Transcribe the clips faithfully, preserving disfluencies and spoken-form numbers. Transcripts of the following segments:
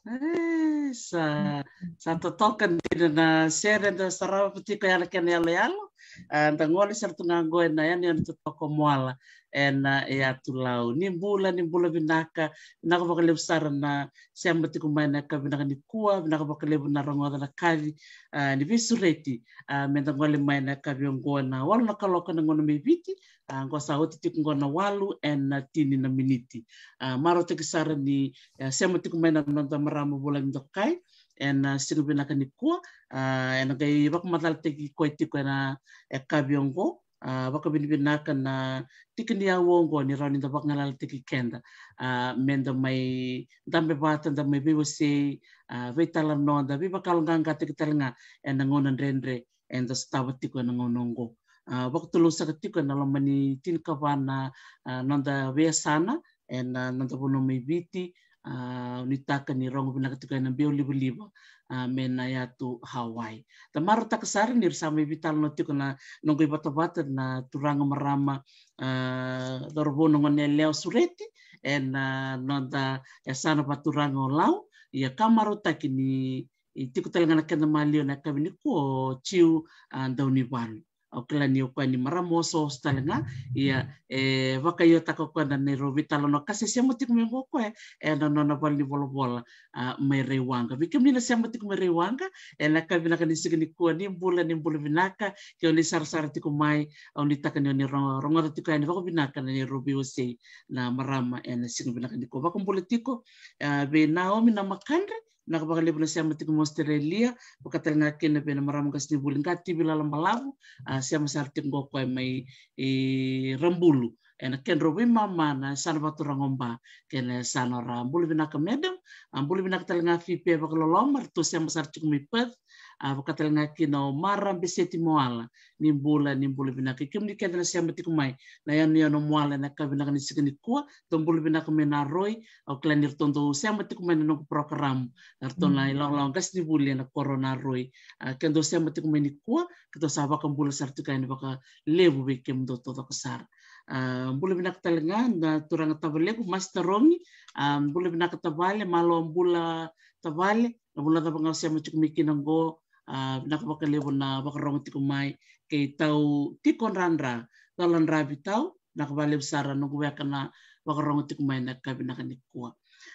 E, sa, sa totoka dina na sere eda sarava tiko ena kena yaloyalo. A, da gole sara tu ga qo ena yanuyanu totoka o Moala ena, e, Yatu Lau. Ni bula, ni bula vinaka, vinaka vakalevu sara na sema tiko mai na yakavi vinaka nikua, vinaka vakalevu na rogoca na kaci, a, ni veisureti, a, meda gole mai na yakavi oqo ena walu na kaloko na gauna mai Viti, a, qo sa oti tiko qo na walu ena tini na miniti. A, marautaki sara ni, e, sema tiko mai na noda marama Vulagi Dokai ena, a, siga vinaka nikua, a, ena qai vakamacalataki koya tiko ena, e, yakavi oqo, a, vakavinavinaka na tiki ni aua oqo ni rawa ni da vakagalalataki keda, a, meda mai dabe vata, da mai veiwasei, a, veitalanoa, da veivakayaloqaqataki tale ga ena gauna dredre eda sotava tiko ena gauna oqo. A, vakatulou saka tiko ena loma ni tinikava na, a, noda veiyasana ena, a, noda vanua mai Viti, a, nuitaka ni rogo vinaka tiko ena biau livaliva, a, mai na yatu Hawaii. Da marautaka sara ni ra sa mai veitalanoa tiko na noqu ivatavata na turaga marama, a, cauravou na goneyalewa sureti ena, a, noda yasana vakaturaga o Lau. Ia ka marautaki ni tiko tale ga na keda maliwa ena yakavi nikua o Jiu, a, Daunivalu. Au kila ni o koya ni marama osooso tale ga. Ia e vakaiotaka o koya na neirau veitalanoa ka se sema tiko mai qo o koya ena nona valenivolavola a, mai Raiwaqa. Vei kemuni na sema tiko mai Raiwaqa ena ka vinaka ni siga nikua, ni bula, ni bula vinaka. Ke o ni sarasara tiko mai, au nuitaka ni o ni ro- rogoca tiko yani vakavinaka na neirau veiwasei na marama ena siga vinaka nikua. Vakabula tiko a, vei Naomi Namakadre, vinaka vakalevu na sema tiko mai Australia. Vaka tale ga kina vei na marama qasenivuli Qativi Lalabalavu, a, sema sara tiko qo o koya mai e Rabulu ena kedrau veimama na yasana vakaturaga o Ba kei na yasana o Ra. Bula vinaka madam. A, bula vinaka tale ga Fipe Vakaloloma, ratou sema sara tiko mai Perth. A, vaka tale ga kina o Mara Beseti Moala, ni bula, ni bula vinaka. I kemuni keda na sema tiko mai na yanuyanu o Moala ena ka vinaka ni siga nikua, tou bula vinaka mai Naroi. Au kila ni ratou dau sema tiko mai na noqu porokaramu na ratou na ilawalawa qasenivuli ena koro o Naroi. A, ke dou sema tiko mai nikua, ke dou sa vakabula sara tiko yani vakalevu vei kemudou taucoko sara. A, bula vinaka tale ga na turaga tavalequ Masi Tarogi. A, bula vinaka tavale, malo bula tavale. Na vanua cava ga o sema tiko mai kina qo, a, vinaka vakalevu na vakarogo tiko mai. Kei Tau Tiko Dradra, Cala Dravi Tau, vinaka vakalevu sara noqu weka na vakarogo tiko mai na ka vinaka nikua.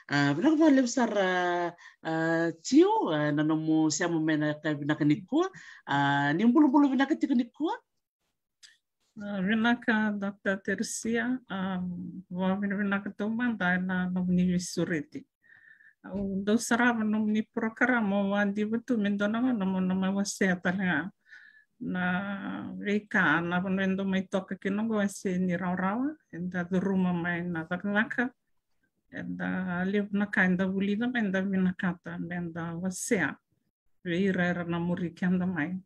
A, vinaka vakalevu sara a, Tiu, a, na nomu sema mai na ka vinaka nikua. A, ni bulubulu vinaka tiko nikua. A, vinaka Doctor Teresia, a, vakavinavinaka taumada ena nomuni veisureti. Au dau sarava nomuni porokaramu, au vakadiva tu me dua na gauna mo na mai wasea tale ga na veika na vanua e dau mai toka kina oqo e sega ni rawarawa, eda curuma mai na cakacaka, eda levu na ka eda vulica mai, eda vinakata me da wasea vei ira era na muri keda mai.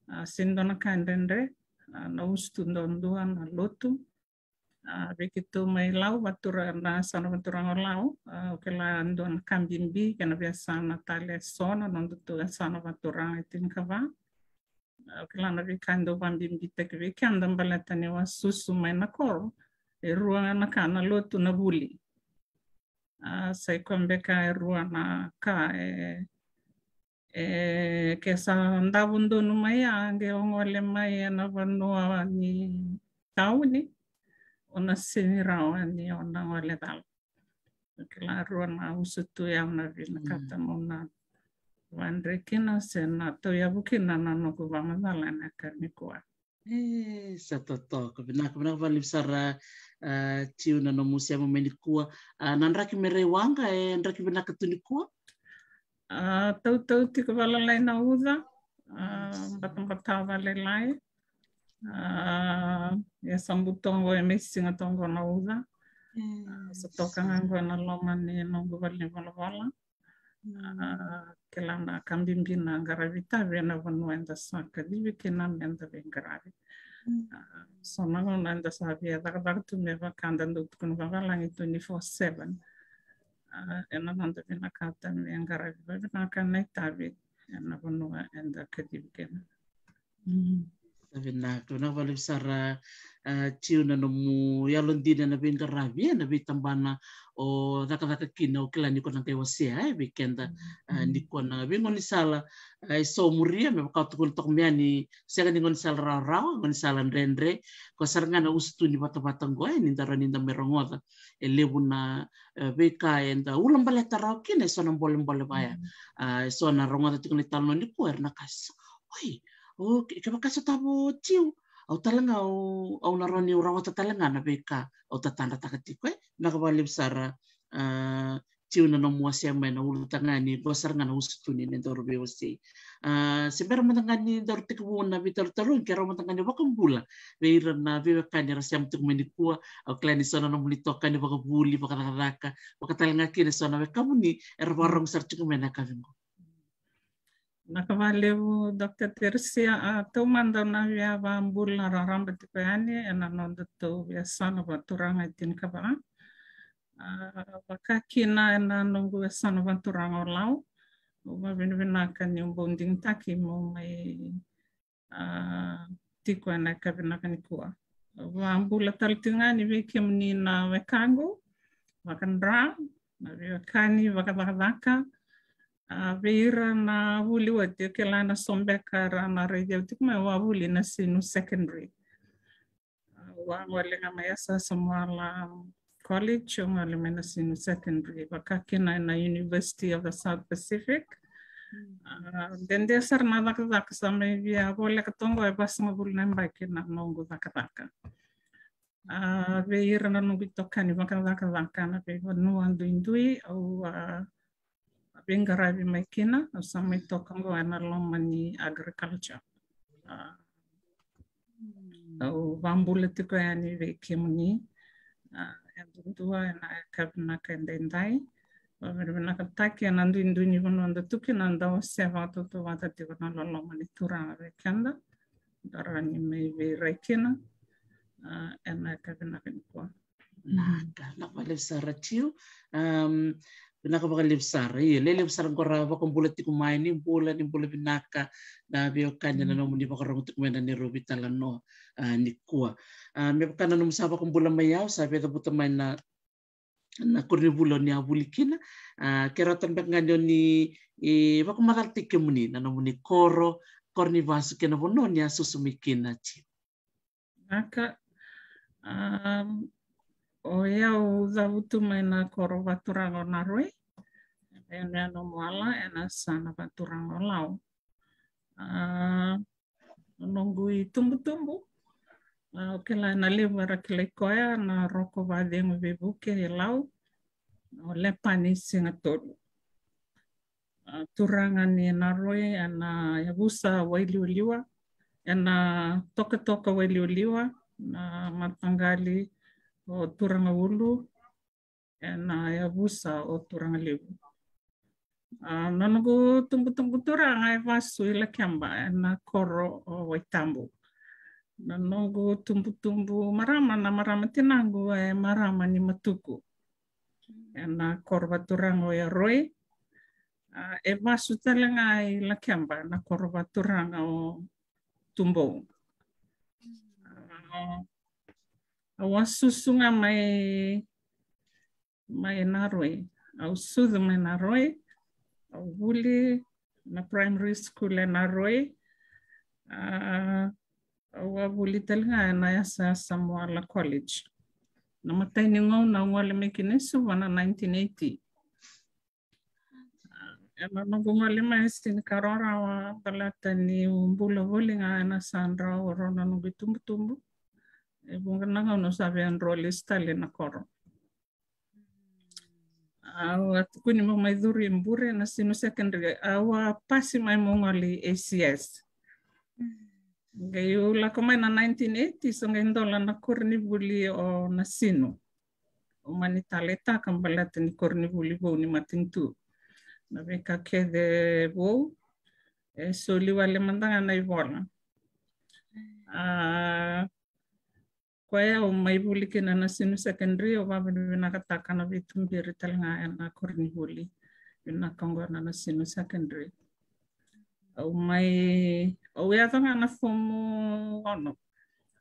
A, sega ni dua na ka e dredre, a, na usutu duadua na lotu. A, vei keitou mai Lau, vatura, na yasana vaturaga o Lau, a, au kila e dua na ka bibi kei na veiyasana tale e so na nodatou yasana vaturaga e tinikava. A, au kila na veika e dau vakabibitaki vei keda baleta ni wasusu mai na koro e rua ga na ka, na lotu, na vuli. A, sa i koya beka e rua na ka e, e, ke sa davo donu mai a qai o gole mai ena vanua ni tauni, o na sega ni rawa ni o na gole cala. Kila, rua na usutu ya au na vinakata mo na vadre kina se na tauyavu kina na noqu vakamacala ena ka nikua. E, sa totoka. Vinaka, vinaka vakalevu sara, a, Tiu, na nomu sema mai nikua. A, na draki mai Raiwaqa e draki vinaka tu nikua? A, tautau tiko valailai na uca. A, batabata valailai. A, ia sa buto qo, e mai siga toqo na uca. A, sa toka ga qo ena loma ni noqu valenivolavola. A, kila, na ka bibi na qaravi itavi ena vanua eda sa kacivi kina me da veiqaravi. A, so na gauna eda sa via cakacaka tu me vaka da dau tukuna vavalagi twenty-four seven. A, ena noda vinakata me qaravi vavinaka na itavi ena vanua eda kacivi kina. Mm. Vinaka, vinaka vakalevu sara, a, Tiu, na nomu yalodina ena veiqaravi ena veitabana o cakacaka kina. Au kila ni ko na qai wasea, e, vei keda, a, ni ko na veigaunisala, a, e so muria, me vaka tukuna toka mai ni sega ni gaunisala rawarawa, gaunisala dredre. Ko sara ga na usutu ni vatavata qo, e, ni da rawa ni da mai rogoca e levu na, e, veika eda ulabaleta rawa kina e so na bolebole vaya. A, e so na rogoca tiko na italanoa nikua era na kaya, oi, o, ke, kevaka e sotava o Tiu, au tale ga au, au na rawa niu rawata tale ga na veika au tatadrataka tiko, e. Vinaka vakalevu sara, a, Tiu, na nomu wasea mai na ulutaga ni qo sara ga na usutu ni nodaru veiwasei. A, se bera mada ga ni daru tekivu na veitalanoa, ke rawa mada ga ni vakabula vei ira na veiwekani era sema tiko mai nikua. Au kila ni so na nomuni itokani vakavuli, vakacakacaka, vaka tale ga kina so na wekamuni era vakarogo sara tiko mai na yakavi qo. Vinaka vakalevu, Doctor Teresia. A, taumada au na via vakabula raraba tiko yani ena nodatou yasana vaturaga e tinikava. A, vaka kina ena noqu yasana vaturaga o Lau, au vakavinavinaka niu bau digitaki meu mai, a, tiko ena yakavi vinaka nikua. Au vakabula tale tiko ga yani vei kemuni na wekaqu, vakadra, na veiwekani vakacakacaka, A, vei ira na vuli oti, o kila na so beka era na raici au tiko mai, au a vuli Nasinu Secondary. A, au a gole ga mai Yasayasa Moala College, au gole mai Nasinu Secondary, vaka kina ena University of the South Pacific. A, dede sara na cakacaka sa mai via voleka toka e vasagavulu na yabaki na noqu cakacaka. A, vei ira na noqu itokani vakacakacaka na veivanua duidui, au a veiqaravi mai kina, au sa mai toka qo ena loma ni agriculture. A, au vabula tiko yani vei kemuni, a, e dudua ena yakavi vinaka edaidai. Vakavinavinakataki ena duidui ni vanua da tu kina, da wasea vakatautauvata tiko na loloma ni Turaga vei keda. Da rawa ni mai veirai kina, a, ena yakavi vinaka nikua. Vinaka, vinaka vakalevu sara Tiu. Am, vinaka vakalevu sara. Io, lelevu sara qo ra vakabula tiko mai, ni bula, ni bula vinaka na veiwekani na nomuni vakarogo tiko mai na neirau veitalanoa, a, nikua. A, me vaka na nomu sa vakabula mai, au sa veicavuta mai na, na koronivuli o ni a vuli kina. A, kerea tale beka ga ni o ni, e, vakamacalataki kemuni, na nomuni koro, koro ni vasu kei na vanua o ni a susu mai kina Tiu. Vinaka. Am, o yau cavutu mai na koro vaturaga o Naroi, ena yanuyanu o Moala, ena yasana vaturaga o Lau. A, na noqu itubutubu, a, o kila na levu era kilai koya na Roko Vacegu Veivuke e Lau, o Lepani Sigatolu. A, turaga ni Naroi ena yavusa Wailiwaliwa, ena tokatoka Wailiwaliwa, na mataqali o Turagaulu, ena yavusa o Turagalevu. A, na noqu tubutubu turaga e vasu i Lakeba, ena koro o Waitabu. Na noqu tubutubu marama, na marama tinaqu e marama ni Matuku, ena koro vaturaga o Yaroi. A, e vasu tale ga i Lakeba, na koro vaturaga o Tubou. A, au a susu ga mai, mai Naroi. Au sucu mai Naroi. Au vuli na primary school e Naroi. A, au a vuli tale ga ena Yasayasa Moala College. Na imatai ni gauna au gole mai kina i Suva na nineteen eighty. Ena noqu gole mai sega ni ka rawarawa baleta niu bula voli ga ena yasa drau, rau na noqu itubutubu. E vuqa na gauna au sa via dro lesu tale na koro. Au a tukuni meu mai curu i Bure, Nasinu Secondary. Au a pasi mai meu gole i A C S. Qai au lako mai na nineteen eighty, so qai dola na koronivuli o Nasinu. Au mani taleitaka baleta ni koronivuli vou ni matanitu. Na veika kece vou e soli wale mada ga na ivola. A, koya au mai vuli kina Nasinu Secondary, au vakavinavinakataka na veituberi tale ga ena koronivuli vinaka oqo na Nasinu Secondary. Au mai, au yaco ga na fomu ono.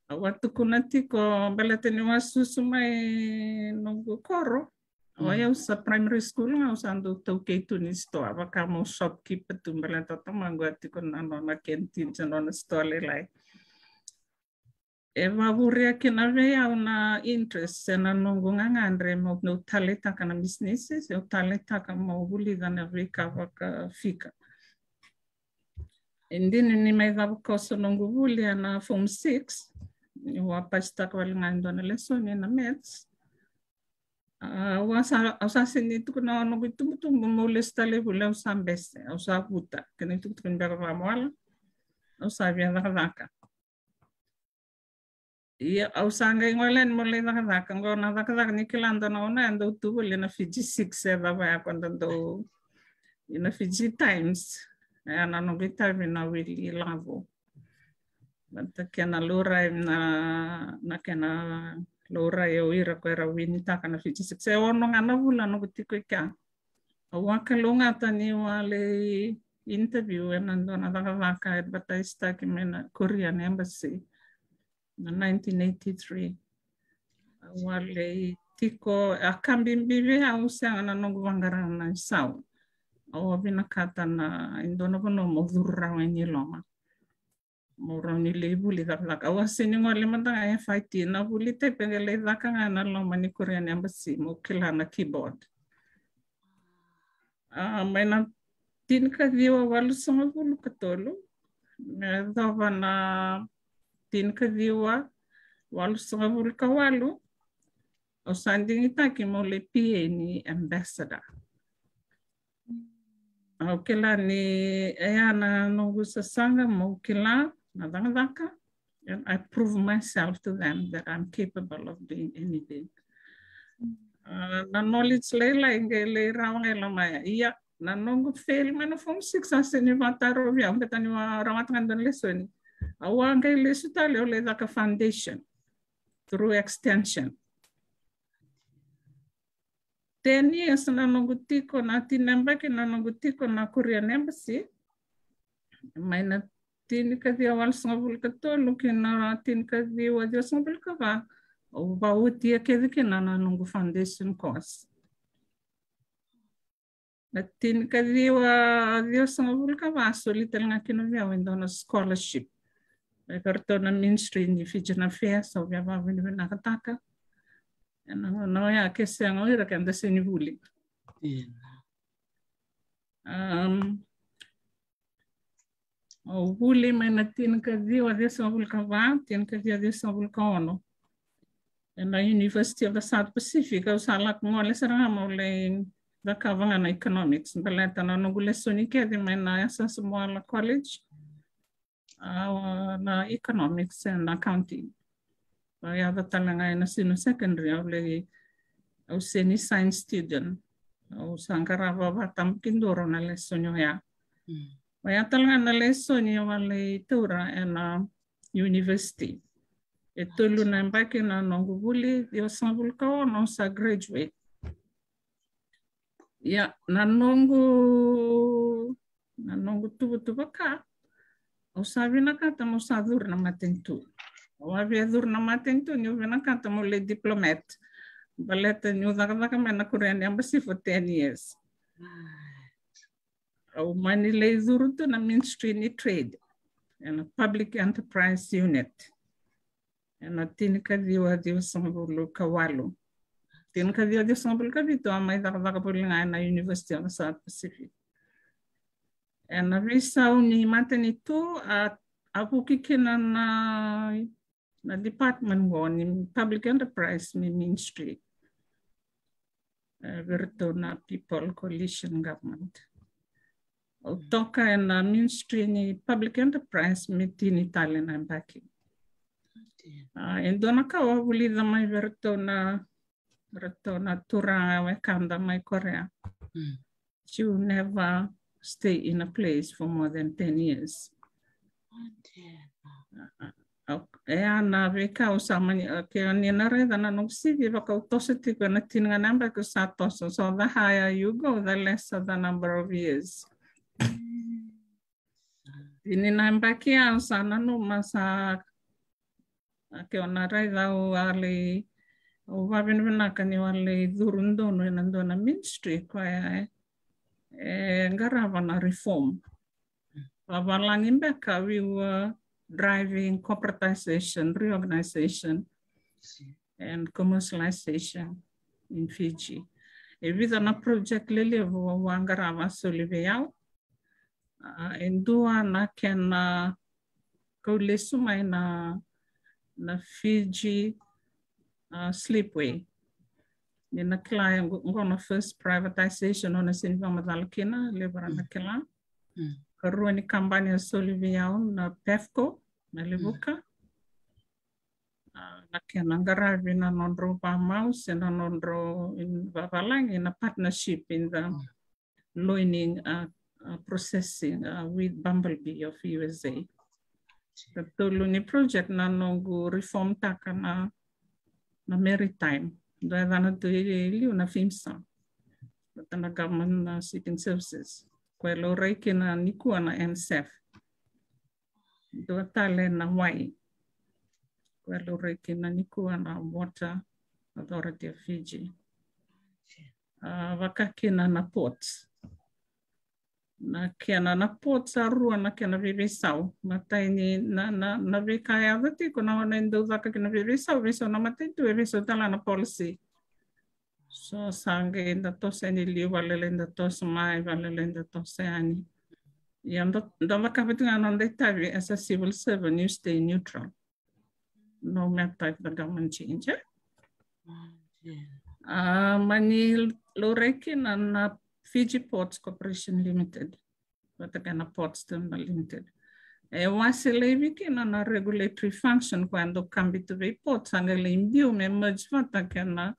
Au a tukuna tiko baleta niu a susu mai noqu koro. Au a, mm, au sa primary school ga au sa dau taukei tu ni sitoa, vaka meu shopkeeper tu baleta o tamaqu a tiko na nona canteen se nona sitoa lailai. E vavuria kina vei au na interest se na noqu gagadre meu, meu taleitaka na bisinisi, se au taleitaka meu vulica na veika vakafika. E dina ni mai cava koso noqu vuli ena form six, niu a pasitaka wale ga e dua na lesoni ena maths. A, au a sa, au sa sega ni tukuna o noqu itubutubu meu lesu tale i vuli, au sa bese, au sa vuta. Kena itukutuku ni bera vakamoala, au sa via cakacaka. Ia, au sa qai gole yani meu lai cakacaka. Qo na cakacaka ni kila dua na gauna e dau tu voli na Fiji Six, e cava ya ko da dau, na Fiji Times. E, na noqu itavi na wili lavo. Baleta kena laurai na, na kena laurai o ira ko era winitaka na Fiji Six. E ono ga na vula noqu tiko i kea. Au a kalougata niu a lai interview ena dua na cakacaka advertise-taki mai na Korean embassy na nineteen eighty-three. Au a lai tiko, a ka bibi vei au sega na noqu vaqara na isau. Au a vinakata na e dua na vanua mo curu rawa yani i loma. Mo rawa ni lai vuli cakacaka. Au a sega ni gole mada ga e F I T, na vuli type e qai lai caka ga na loma ni Korean embassy, mo kila na keyboard. A, mai na tinikaciwa walusagavulu ka tolu me yacova na tinikaciwa walusagavulu ka walu, au sa digitaki mo lai P A ni ambassador. Au kila ni e ya na noqu sasaga mo kila na cakacaka, and I prove myself to them that I'm capable of doing anything. A, na knowledge lailai qai lai rawa ga i loma ya. Ia, na noqu fail mai na form six, a sega ni vakatarovi au, baleta niu a rawata ga e dua na lesoni. Au a qai lesu tale, au lai caka foundation through extension. Ten years na noqu tiko, na tini na yabaki na noqu tiko na Korean embassy. Mai na tinikaciwa walusagavulu ka tolu ki na tinikaciwa ciwasagavulu ka va, au vakaotia kece kina na noqu foundation course. Na tinikaciwa ciwasagavulu ka va, soli tale ga kina vei au e dua na scholarship mai vei ratou na Ministry ni Fijian Affairs, au via vakavinavinakataka. Ena gauna oya, ke sega o ira, keda sega ni vuli. Io. Um, au vuli mai na tinikaciwa ciwasagavulu ka va, tinikaciwa ciwasagavulu ka ono, ena University of the South Pacific. Au sa lako gole sara ga meu lai cakava ga na economics, baleta na noqu lesoni kece mai na S S Moala College, a, na economics and accounting. Au yaco tale ga ena senior secondary, au lai, au sega ni science student. Au sa qarava vatabukiduro na lesoni oya. Mm. Oya tale ga na lesoni au a lai taura ena university. E tolu na yabaki na noqu vuli, ciwasagavulu ka ono au sa graduate. Ia, na noqu, na noqu tuvatuva ka, au sa vinakata meu sa curu na matanitu. Au a via curu na matanitu niu vinakata meu lai diplomat, baleta niu cakacaka mai na Korean embassy for ten years. Au mani lai curu tu na Ministry ni Trade, ena Public Enterprise Unit, ena tinikaciwa ciwasagavulu ka walu. Tinikaciwa ciwasagavulu ka vitu a mai cakacaka voli ga ena University of the South Pacific. Ena veisau ni matanitu, a, a vuki kina na, na department qo ni Public Enterprise ni Ministry, e, vei ratou na People Coalition Government. Au toka ena Ministry ni Public Enterprise me tini tale na yabaki. A, e dua na ka au a vulica mai vei ratou na, ratou na turaga wekada mai Korea. Mm. You never stay in a place for more than ten years. E ya na veika au sa mani, ke o ni na raica na noqu C V, vaka au toso tiko ena tini ga na yabaki au sa toso. So the higher you go, the lesser the number of years. Tini na yabaki au sa nanuma sa, a, ke o na raica au a lai, au vakavinavinaka niu a lai curu donu ena dua na ministry koya e, e qarava na reform. Vavalagi beka we were driving corporatization, reorganization, and commercialization in Fiji. E vica na project lelevu au a qarava a soli vei au. A, e dua na kena kau lesu mai na, na Fiji, a, Slipway. Ni na kila e qo, qo na first privatization, o na sega ni vakamacala kina, levu era na kila. Mm. Karua ni kabani a soli vei au na Pefco, na Levuka. A, na kena qaravi na nodrau vamau se na nodrau, in vavalagi, na partnership in the loining, a, a, processing, a, with Bumblebee of U S A. Ka tolu ni project na noqu reform taka na, na maritime. Dua e yacana tu i liu na FIMSA. Vata na government na shipping services. Koya e laurai kina nikua na NSEF. Dua tale na wai. Koya e laurai kina nikua na Water Authority of Fiji. A, vaka kina na ports. Na kena na ports sa rua na kena veiveisau. Matai ni na, na, na veika e yaco tiko na gauna e dau caka kina veiveisau, veisau na matanitu, e veisau tale na policy. So sa qai da toso yani liu, vale lailai da toso mai, vale lailai da toso yani. Ia da, da cakava tiko ga na noda itavi as a civil servant, you stay neutral. No matter if the government change, eh? A, mani laurai kina na Fiji Ports Corporation Limited vata kei na Ports Terminal Limited. E wase laivi kina na regulatory function ko e dau kabi tu vei ports, a qai lai biu me merge vata kei na,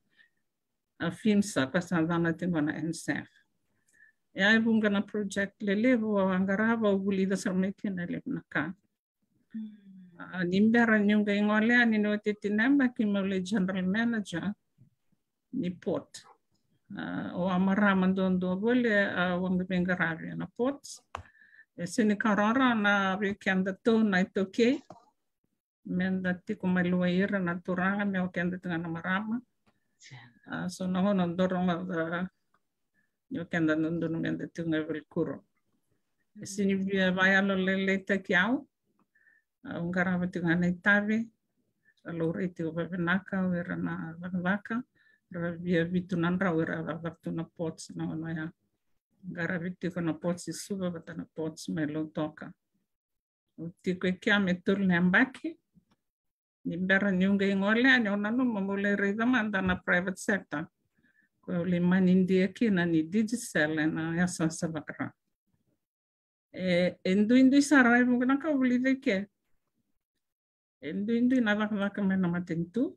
a, FIMSA, ko sa cana tiko na N S F. E a e vuqa na project lelevu au a qarava, au vulica sara mai kina e levu na ka. A, ni bera niu qai gole yani ni oti tini na yabaki meu lai general manager ni port. A, au a marama duadua voli, a, au a veiqaravi ena ports. E sega ni ka rawarawa na vei keda tu na iTaukei. Meda tiko mai luai ira na turaga me o keda tu ga na marama. A, so na gauna dau rogoca ni o keda dodonu meda tiko ga e veikuro. E sega ni via vakayalolailaitaki au. Au qarava tiko ga na itavi. Au laurai tiko vavinaka o ira na cakacaka. Ra via vitu na drau ira cakacaka tu na ports na gauna ya. Qaravi tiko na ports i Suva vata na ports mai Lautoka. Au tiko e kea me tolu na yabaki. Ni bera niu qai gole yani, au nanuma meu lai raica mada na private sector. Ko au lai manidia kina ni Digicel ena yasayasa vaka-Ra. E, e duidui sara e vuqa na ka au vulica i ke. E duidui na cakacaka mai na matanitu.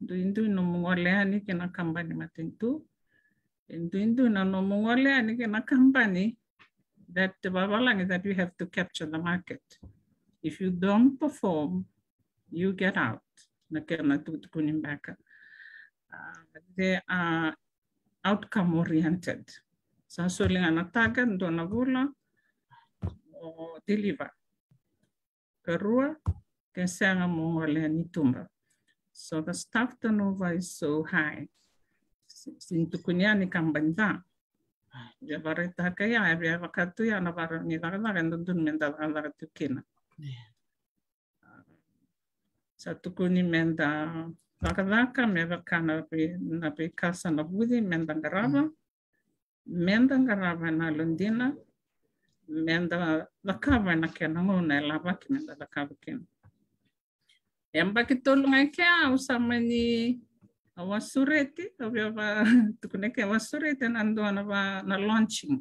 Duidui nomu gole yani kei na kabani matanitu. E duidui na nomu gole yani kei na kabani that, vavalagi, that you have to capture the market. If you don't perform, you get out. Na kena tukutukuni beka. A, they are outcome oriented. Sa soli ga na target, dua na vula, o deliver. Karua, ke sega mo gole yani tuba. So the staff turnover is so high. Sega ni tukuni yani kabani ca. Via vakaraitaka ya, e via vaka tu ya na varau ni cakacaka e dodonu meda cakacaka tu kina. Sa tukuni meda cakacaka me vaka na vei, na veika sa na vuci meda qarava. Meda qarava ena yalodina, meda cakava ena kena gauna e lavaki meda cakava kina. E yabaki tolu ga i kea au sa mani, au a sureti, au via vakatukuna ke au a sureti ena dua na va, na launching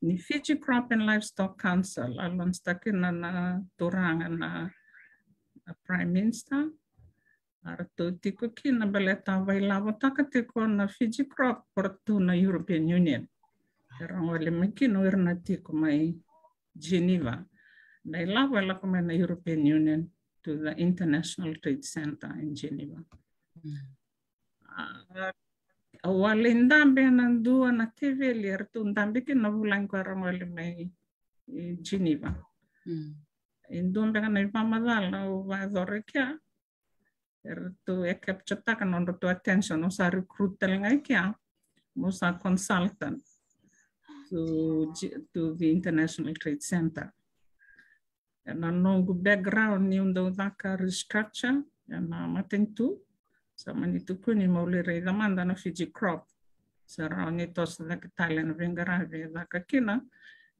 ni Fiji Crop and Livestock Council. A launch-taka kina na turaga na, na Prime Minister. A ratou tiko kina baleta a vailavotaka tiko na Fiji Crop o ratou na European Union. Era gole mai kina o ira na tiko mai Geneva. Na ilavo e lako mai na European Union to the International Trade Center in Geneva. A, au a lai dabe ena dua na teveli e ratou dabe kina na vulagi ko era gole mai Geneva. E dua beka na ivakamacala au vakayacora i kea. E ratou e capture-taka na nodratou attention, au sa recruit tale ga i kea meu sa consultant to, to the International Trade Center. Ena noqu background niu dau caka restructure ena matanitu, sa mani tukuni meu lai raica mada na Fiji Crop. Sa rawa ni toso cake tale na veiqaravi e caka kina.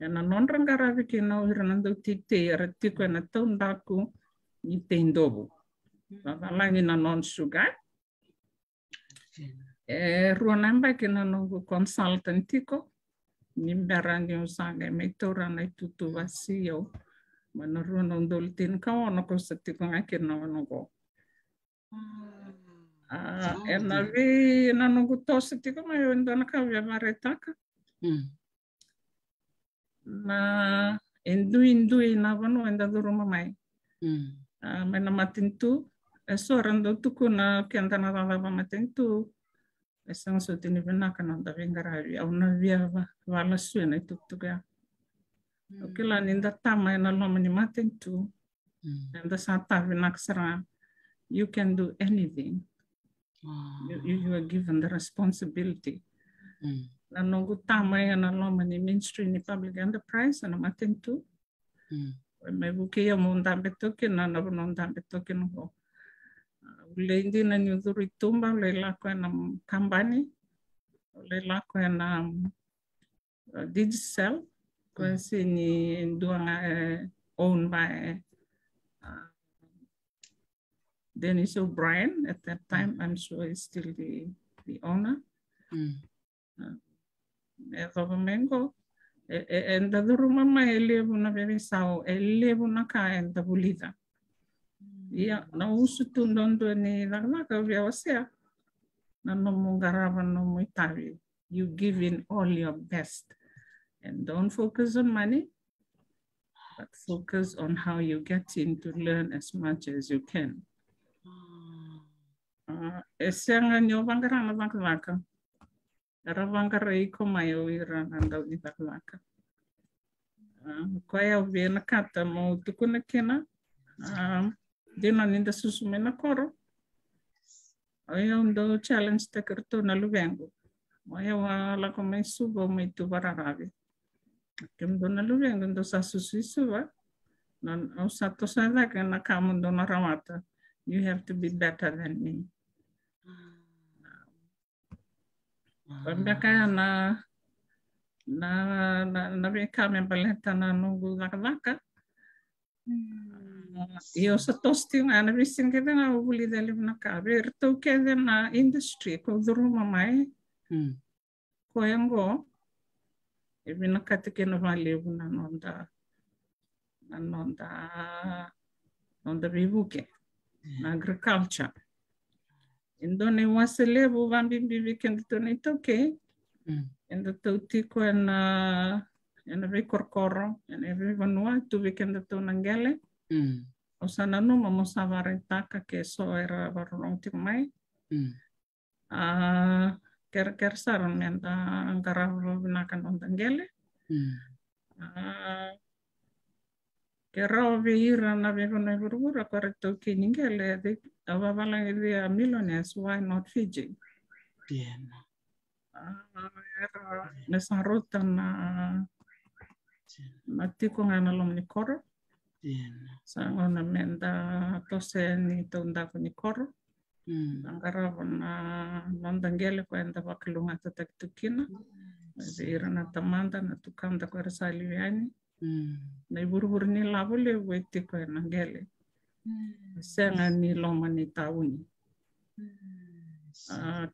Ena nodra qaravi kina o ira na dauteitei era tiko ena taudaku ni teidovu. Vavalagi na non-sugar. E rua na yabaki na noqu consultant tiko. Ni bera niu sa qai mai taura na itutu vasi au. Mai na rua na udolu tinikaono ko sa tiko ga kina na noqu. A, ena vei na noqu toso tiko mai au e dua na ka au via vakaraitaka. Na e duidui na vanua eda curuma mai. A, mai na matanitu, e so era dau tukuna keda na cakacaka matanitu. E sega soti ni vinaka na noda veiqaravi, au na via va, vakalesui na itukutuku ya. Au kila ni da tama ena loma ni matanitu, eda sa ta vinaka sara. You can do anything. You, you, you are given the responsibility. Na noqu tama ena loma ni Ministry ni Public Enterprise ena matanitu. Mm. Mai vukei au meu dabe toka kina na vanua au dabe toka kina qo. Au lai dina niu curu i tuba, au lai lako ena kabani, au lai lako ena, um, uh, Digicel, koya se ni dua ga, eh, owned by, uh, Dennis O'Brien at that time. I'm sure he's still the, the owner. Mm. E cova mai qo, e, e, eda curuma mai e levu na veiveisau, e levu na ka eda vulica. Ia, na usutu duadua ni cakacaka au via wasea, na nomu qarava nomu itavi. You give in all your best. And don't focus on money, but focus on how you get in to learn as much as you can. Ah, e sega ni o vaqara na cakacaka. Era vaqarai iko mai o ira na dau ni cakacaka. Ah, koya au vinakata meu tukuna kina. Ah, dina ni da susu mai na koro, o yau dau challenge-taki iratou na luvequ. O yau a lako mai Suva, mai tu vakararavi. Kemudou na luvequ dou sa susu i Suva, na, au sa toso cake na ka mo dou na rawata. You have to be better than me. Beka ya na, na, na, na veika me baleta na noqu cakacaka. Mm. Ia au sa toso tiko ga, na veisiga kece ga au vulica e levu na ka vei iratou kece na industry kau curuma mai. Mm. Koya qo e vinakati kina vakalevu na noda, na noda, noda veivuke, na agriculture. E dua na iwase levu vakabibi vei kedatou na iTaukei. Mm. Edatou tiko ena, ena veikorokoro, ena veivanua tu vei kedatou na qele. Mm. Au sa nanuma mo sa vakaraitaka ke so era vakarorogo tiko mai. Mm. A, kerekere sara meda qarava vakavinaka noda qele. Mm. A, ke rawa vei ira na veivanua e vuravura ko iratou kei ni qele, they, a vavalagi, they are millionaires, why not Fiji? Dina. A, era, me sa rauta na, na tiko ga na loma ni koro. Dina. Sa gauna meda toso yani taudaku ni koro. Mm. Da qarava na noda qele ko eda vakalougatataki tu kina. Mm. Vei ira na tamada, na tukada ko era sa liu yani. Mm. Na ivurevure ni lavo levu e tiko ena qele. Mm. Sega ni loma ni tauni. Mm. A,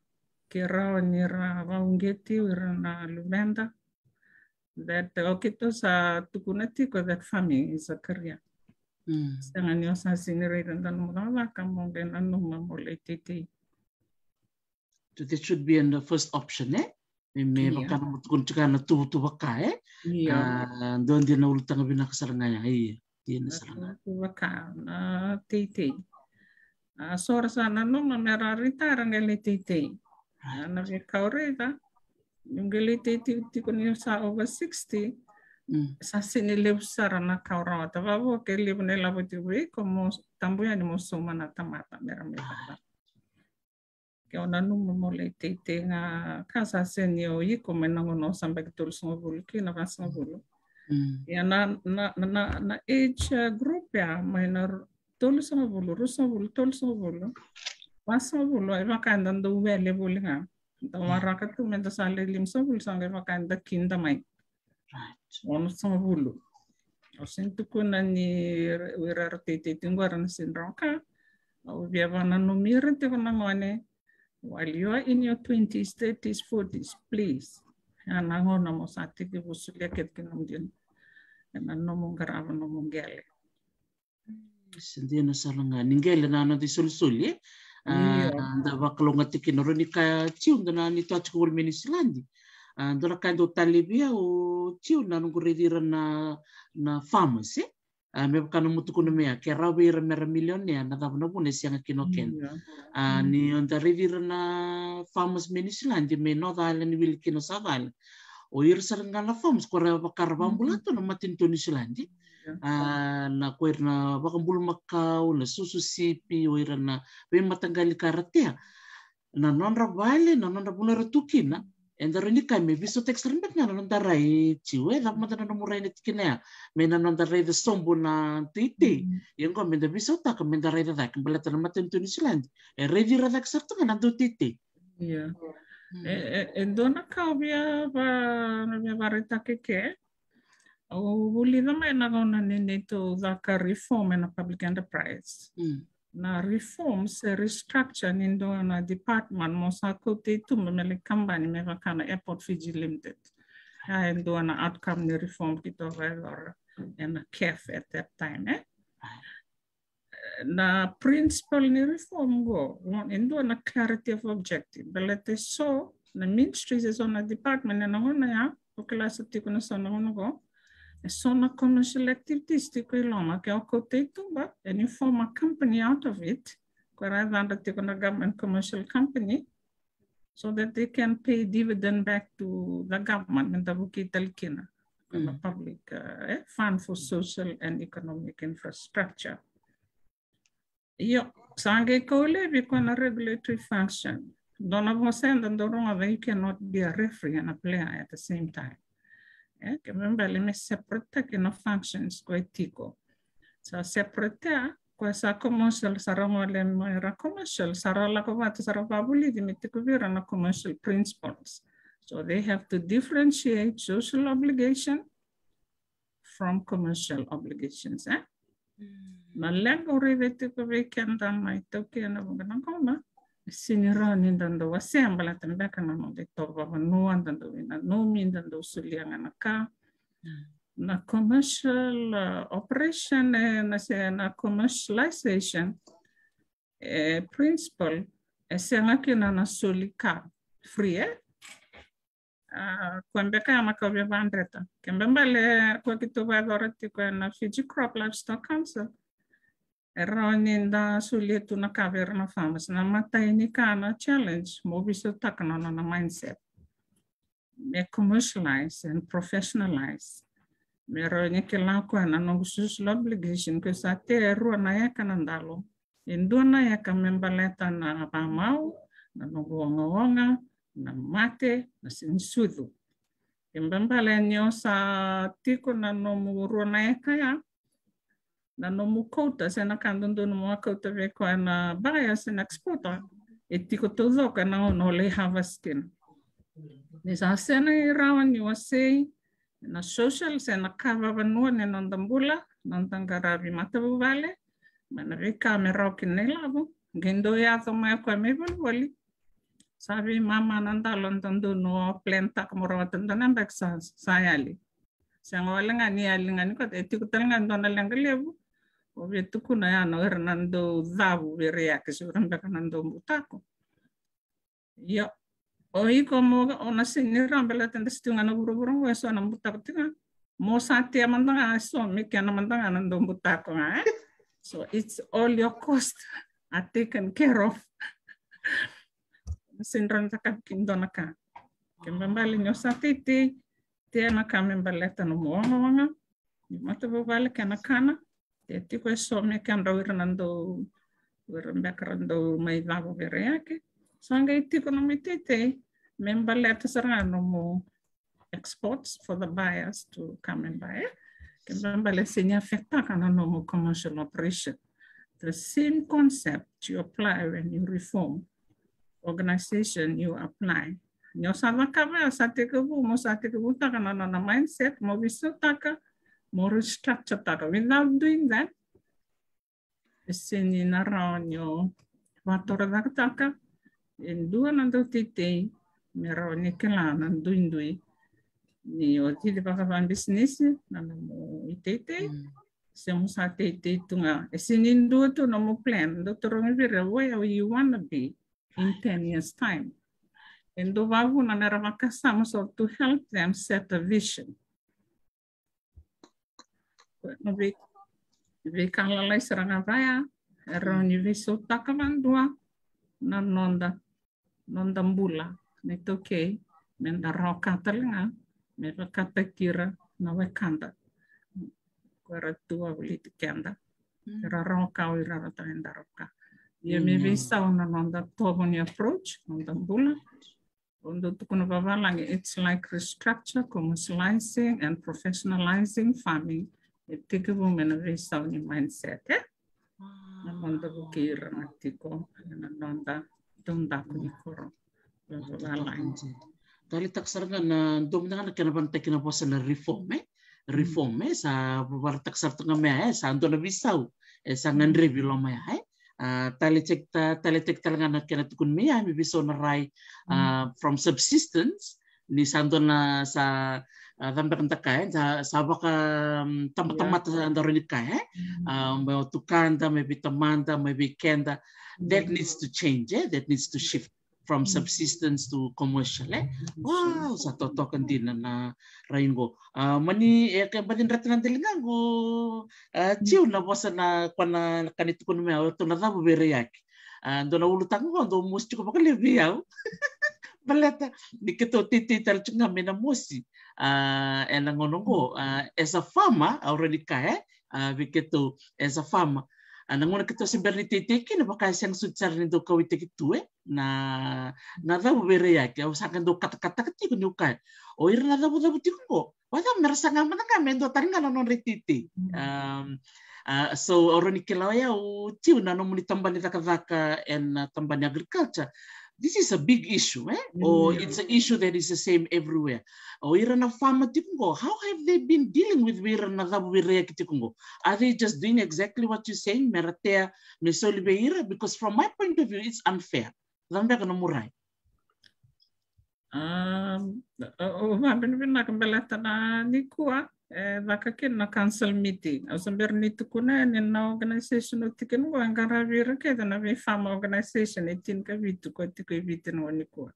ke rawa ni ra vakauqeti o ira na luveda. That, o keitou sa tukuna tiko that farming is a career. Mm. Sega ni o sa sega ni raica dua nomu cakacaka mo qai nanuma mo lai teitei. So that should be in the first option, e? Me, me vaka na mo tukuna tiko na tuvatuva ka, e? Io. A, dua dina na ulutaga vinaka sara ga ya, io. Dina sara ga. Na tuvatuva ka, na teitei. A, so ra sa nanuma me ra retire ra qai lai teitei. Right. A, na veika au raica, ni qai lai teitei tiko ni sa over sixty, mm, sa sega ni levu sara na ka o rawata. Vavo ke levu na ilavo tiko vei iko mo tabu yani mo sauma na tamata me ra mai vata. Ke o nanuma mo lai teitei ga ka sa sega ni o iko mai na gauna o sa baki tolusagavulu ki na vasagavulu. Mm. Ia na, na, na, na, na age, uh, group ya mai na r-, tolusagavulu, ruasagavulu, tolusagavulu, vasagavulu, e vaka eda dau wele voli ga. Da waraka tu meda sa lai limasagavulu sa qai vaka eda kida mai. Right. Onosagavulu. Au sega ni tukuna ni ra, o ira era teitei tiko qo era na sega ni rawa ka. Au via vakananumi ira tiko na gone. While you are in your twenties, thirties, forties, please. Ya na gauna mo sa tekivu solia kece kina nomu dina ena nomu qarava nomu qele. Sa dina sara ga ni qele na noda isolisoli, e? A, io. Da vakalougatataki kina, rawa ni kaya, Jiu, da na ni toa tiko voli mai Niusiladi. A, dua na ka e dau talei vei au, Jiu, na noqu raici ira na, na farmers, e? A, me vaka nomu tukuna mai ya, ke rawa vei ira me ra milionea, na cava na vuna e sega kina o keda? Io. A, ni o da raici ira na farmers mai Niusiladi, mai North Island, wili kina South Island. O ira sara ga na farmers, ko ra vaka ra vakabula tu na matanitu o Niusiladi. Io. A, na ko ira na vakabulumakau, na susu sipi, o ira na veimataqali ka ra tea. Na nodra vale, na nodra vanua era tu kina, Eda rawa ni kaya me veisautaki sara beka ga na noda rai, Jiu, e cava mada na nomu rai na tikina ya, me na noda raica sobu na teitei. Ia oqo meda veisautaka, meda raica cake baleta na matanitu o Niusiladi e raici ira cake sara tu ga na dau teitei. Ia e dua na ka au via varaitaka ke, au vulica mai na gauna ni neitou caka reform ena public enterprise. Na reform se restructure ni dua na department mo sa kauta i tuba me lai kabani me vaka na Airport Fiji Limited. Ia e dua na outcome ni reform keitou vakayacora ena CAF at that time, e? Na principle ni reform qo e dua na clarity of objective. Baleta e so na ministries, e so na department ena gauna ya, o kila sa tiko na so na gauna qo, e so na commercial activities tiko i loma, ke o kauta i tuba and you form a company out of it, ko era yacadra tiko na government commercial company, so that they can pay dividend back to the government, me da vukei tale kina na public, uh, eh, fund for social and economic infrastructure. Io, sa qai kau laivi ko na regulatory function. Dua na vosa eda dau rogoca, you cannot be a referee and a player at the same time. E, ke me bale me separate-taki na functions ko e tiko. Sa separate-a, ko e sa commercial, sa ra gole mai ra commercial, sa ra lako vata, sa ra vavulici me tiko vei ira na commercial principles. So they have to differentiate social obligation from commercial obligations, e? Na leqa au raica tiko vei keda na iTaukei ena vuqa na gauna, e sega ni rawa ni da dau wasea baleta beka na noda itovo vakavanua, da dau veinanumi, da dau solia ga na ka. Na commercial, uh, operation, e, na se na commercialization, e, principle, e sega kina na soli ka free, e? A, ko beka ya na ka au via vadreta. Ke me bale ko keitou vakayacora tiko ena Fiji Crop Livestock Council, e rawa ni da solia tu na ka vei ira na farmers. Na imatai ni ka na challenge, mo veisautaka na nona mindset. Me commercialize and professionalize. Me rawa ni kila o koya na noqu social obligation, ko sa tea e rua na eka na dalo. E dua na eka me baleta na vamau, na noqu ogaoga, na mate, na sega ni sucu. Ke me bale ni o sa tiko na nomu rua na eka ya, na nomu quota se na ka dodonu mo kauta vei koya na buyer se na exporter, e tiko taucoko ena gauna o lai harvest kina. Ni sa sega ni rawa ni wasei na social se na ka vakavanua ni noda bula, noda qaravi matavuvale, mai na veika me rawa kina na ilavo, qai dau yaco mai o koya me ivolivoli. Sa veimama na dalo, da dau no plan-taka mo rawata dua na yabaki sa, sa yali. Sega wale ga ni yali ga ni koya, e tiko tale ga dua na leqa levu. O via tukuna ya na o ira na dau cavu veireyaki, se o ira beka na dau butako. Io. O iko mo, o na sega ni rawa baleta da sa tu ga na vuravura qo, e so na butako tiko ga. Mo sa tea mada ga, e so me kena mada ga na dau butako ga, e? So it's all your cost are taken care of. Sega ni rawa ni cakavi kina dua na ka. Ke me bale ni o sa teitei, tea na ka me baleta nomu ogaoga, ni matavuvale kei na kana, e tiko e so me kedrau ira na dau, ira beka ra dau mai cava veireyaki. Sa qai tiko nomu iteitei me baleta sara ga nomu exports for the buyers to come and buy. Ke me bale sega ni affect-taka na nomu commercial operation. The same concept you apply when you reform organization, you apply. Ni o sa cakava ya, sa tekivu, mo sa tekivutaka na nona mindset, mo veisautaka, mo restructure-taka. Without doing that, e sega ni na rawa ni o vakatorocaketaka e dua na dauteitei me rawa ni kila na duidui ni o cici vakavabisinisi na nomu iteitei. Se mo sa teitei tu ga, e sega ni dua tu nomu plan. Dau tarogi vei ira, where you wanna be in ten years time? E dau vakavuna me ra vakasama, so to help them set a vision. Na vei, veika lalai sara ga vaya e rawa ni veisautaka vakadua na noda, noda bula na iTaukei, me da rawa ka tale ga me vakataki ira na wekada. Ko era tu wavoliti keda, era rawa ka o ira, rawa tale da rawa ka. Ia me veisau na noda tovo ni approach, noda bula. O dau tukuna vavalagi, it's like restructure, commercializing and professionalizing farming. E tekivu mai na veisau ni mindset, e? Na noda vuki ira na tiko, na noda taudaku ni koro. Vavalagi. Talitaka sara ga na dua mada ga na kena vanataki na vosa na reform, e? Reform, e? Sa varataka sara tu ga me, e? Sa dua na veisau, e? Sa gadrevi loma ya, e? A, talitaki ta, talitaki tale ga na kena tukuni me ya, me veisau na rai, a, from subsistence, ni sa dua na sa, a, cabeka da kaya, e? Sa, sa vaka, mm, tamatamata sa da rawa ni kaya, e? A, mai tukada, mai veitamada, mai veikeda. That needs to change, e? That needs to shift from subsistence to commercial, e? Wow, sa totoka dina na rai qo. A, mani, e, ke baci dreta na deli ga qo, a, tiu na vosa na, koya na ka ni tukuna me ya, o ratou na cavu veiraiyaki. A, dua na ulutaga qo, dau mosi tiko vakalevu vei au. Baleta ni keitou teitei tale tiko ga mai na mosi. A, ena gauna qo, a, as a farmer, au rawa ni kaya, e? A, vei keitou as a farmer. A, na gauna keitou se bera ni teitei kina, vaka e sega soti sara ni dau kauaitaki tu, e? Na, na cavu veiraiyaki, au sa qai dau katakataka tiko niu kaya, o ira na cavucavu tiko qo, vacava mera saga mada ga me dua tale ga na nodra iteitei. Um, a, so, au rawa ni kila o yau, tiu, na nomuni tabana ni cakacaka ena, a, tabana ni agriculture, this is a big issue, e? Or it's an issue that is the same everywhere. O ira na farmer tiko qo, how have they been dealing with vei ira na cavu veiraiyaki tiko qo? Are they just doing exactly what you're saying? Mera tea, me soli vei ira, because from my point of view, it's unfair. Cava beka nomu rai? Um, o, o, vavinavinaka baleta na nikua, e, caka kina na council meeting. Au sa bera ni tukuna yani na organization au tikina qo, e qaravi ira kece na vei farmer organization e tinikavitu ka tiko e Viti na gauna nikua.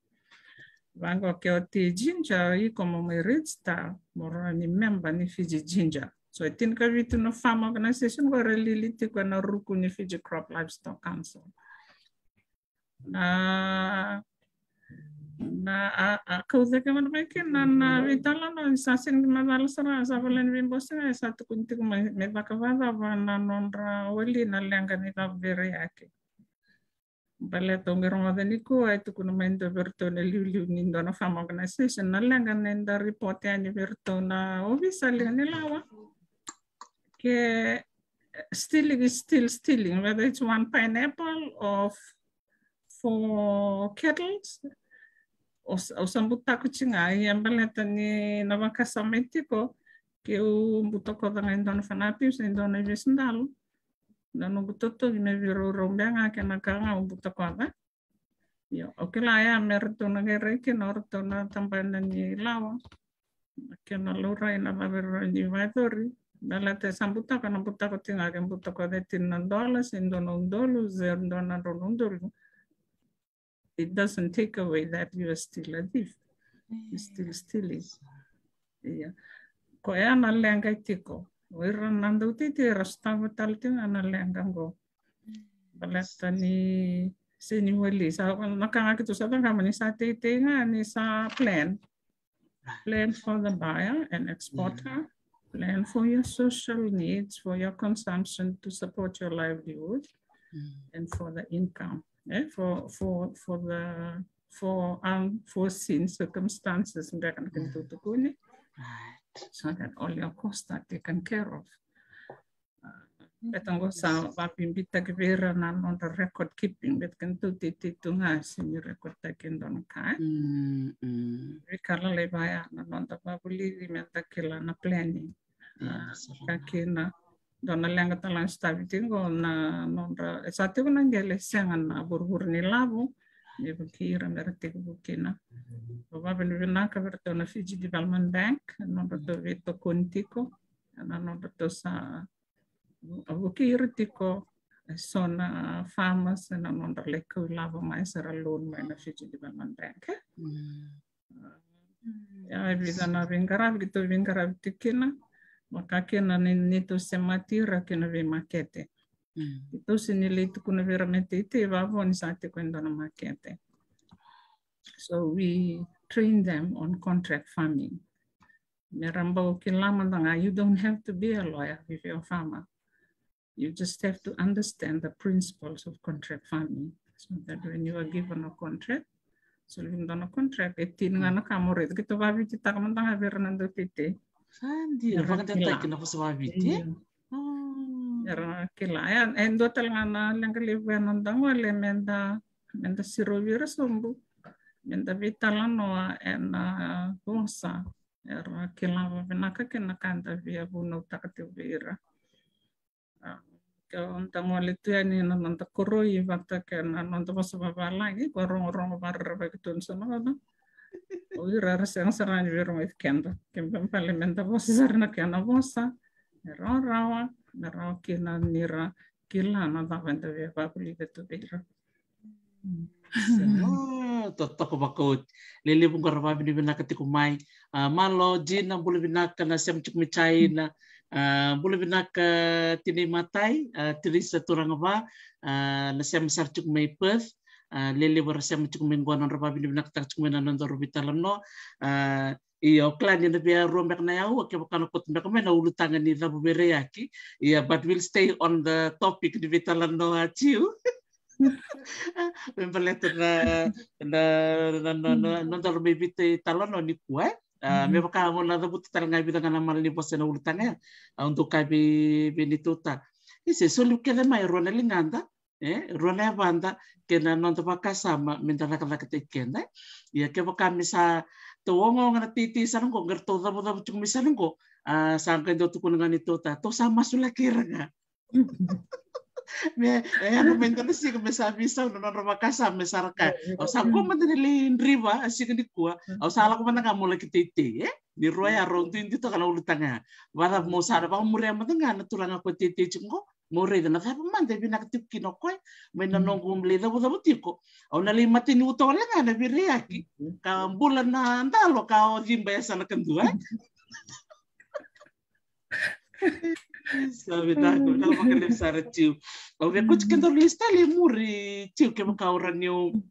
Vaqo, ke o oti e Jinja, iko mo mai register mo rawa ni member ni Fiji Jinja. So e tinikavitu na farmer organization qo era lili tiko ena ruku ni Fiji Crop Livestock Council. Na, na, a, a kau cake mada mai kina na, na veitalanoa ni sa sega ni macala sara, sa volai ni veibosega, e sa tukuni tiko mai me caka vacava na nodra wali na leqa ni cavu veiraiyaki. Baleta au qai rogoca nikua e tukuna mai e dua vei iratou na iliuliu ni dua na farm organization na leqa ni da report yani vei iratou na ovisa, liga ni lawa. Ke stealing is still stealing, whether it's one pineapple or f-, four kettles. Au sa, au sa butako tiko ga, ia baleta ni na vakasama tiko, keu butakoca ga e dua na fanapiu se dua na ivesidalu, na noqu totogi me veiraurau beka ga kei na ka ga au butakoca. Io, au kila ya me ratou na qai rai kina o ratou na tabana ni lawa. Kena laurai na cava e rawa ni vakayacori. Baleta sa butako, na butako tiko ga ke butakoca e tini na dola se dua na udolu se dua na drau na udolu. It doesn't take away that you are still a thief. You're still stealing. Ia. Koya na leqa e tiko. O ira na dauteitei era sotava tale tiko ga na leqa qo. Baleta ni sega ni wali. Sa na ka ga keitou sa cakava ni sa teitei ga ni sa plan. Plan for the buyer and exporter. Plan for your social needs, for your consumption to support your livelihood, and for the income. Eh, for, for, for the, for unforeseen circumstances, beka na kena tukuni. So that all your costs are taken care of. Beta qo sa vabibitaki vei ira na nodra record keeping, beta kena tou teitei tu ga se ni record taki e dua na ka. Veika lalai vaya na noda vavulici me da kila na planning. Ka kina dua na leqa tale ga sa tavi tiko qo na nodra, e sa tiko na qele sega na vurevure ni lavu, me vukei ira me ra tekivu kina. Vavinavinaka vei iratou na Fiji Development Bank, nodratou veitokoni tiko, na nodratou sa vukei ira tiko e so na farmers ena nodra lai kau ilavo mai se ra loan mai na Fiji Development Bank. Ia e vica na veiqaravi keitou veiqaravi tiko kina, vaka kina ni, ni tou semati ira kina veimakete. Keitou se ni lai tukuna vei ira me teitei vavo ni sa tiko e dua na makete. So we train them on contract farming. Me ra bau kila mada ga, you don't have to be a lawyer if you're a farmer. You just have to understand the principles of contract farming, so that when you are given a contract, Soli vei dua na contract, e tini ga na ka mo raica. Keitou vakavititaka mada ga vei ira na dauteitei. Sa dina, era vakadewataki kila na vosa vakaviti, e? Io. Mm. Era kila. E, e dua tale ga na leqa levu ena noda gole, meda, meda sirovi ira sobu. Meda veitalanoa ena vosa. Era kila vakavinaka kina na ka eda via vunautaka tiko vei ira. A, ke o da gole tu yani na noda koroi vata kei na noda vosa vavalagi, ko rogorogo varerevaki tu na so na gauna. O ira era sega sara ni via rogoci keda. Ke bale meda vosa sara na kena vosa, me rawarawa, me rawa kina ni ra kila na cava eda via vavulica tu vei ira. Sa, totoka vakaoti. Lelevu qo ra vavinavinaka tiko mai. A, malo Jina, bula vinaka na sema tiko mai China. A, bula vinaka Tinei Matai, a, Teresa Turagava, a, na sema sara tiko mai Perth. A, lelevu ra sema tiko mai qo, nodra vavinavinakataka tiko mai na nodaru veitalanoa. A, Ia, o kila ni na via rua beka na aua, kevaka na koto beka mai na ulutaga ni cavuvereyaki. Ia, but we'll stay on the topic ni veitalanoa, Jiu. Me baleta na, na, na, na, na, na nodaru mai veitalanoa nikua, e? A, me vaka mo na cavuta tale ga e vica ga na mala ni vosa ena ulutaga ya. Au dau kaya vei, vei neitou ta. Isa, e soli kece mai e rua na ligada. E, rua na yavada kei na noda vakasama meda cakacakataki keda. Ia kevaka me sa tou ogaoga na teitei sara qo, qai ratou cavucavu tiko mai sara qo. A, sa qai dau tukuna ga ni tou ta, tou sa masulaki ira ga. Me, e, yaco mai dua na siga me sa veisau na nodra vakasama me sa ra kaya, au sa kua mada ni lai driva a siga nikua, au sa lako mada ga mo laki teitei, e? Ni rua ya rau duiduitaka na ulutaga ya. Vacava mo sa na vakamuria mada ga na turaga ko teitei tiko qo, mo raica na cava mada e vinaka tiko kina o koya, mai na noqu lai cavucavu tiko. Au na lai mataniuta wale ga na veireyaki, ka bula na dalo ka o ciba e yasana kadua, e? Sa vinaka, vinaka vakalevu sara Jiu. Au via kauti kedaru lesu tale i muri Jiu, kevaka o rawa niu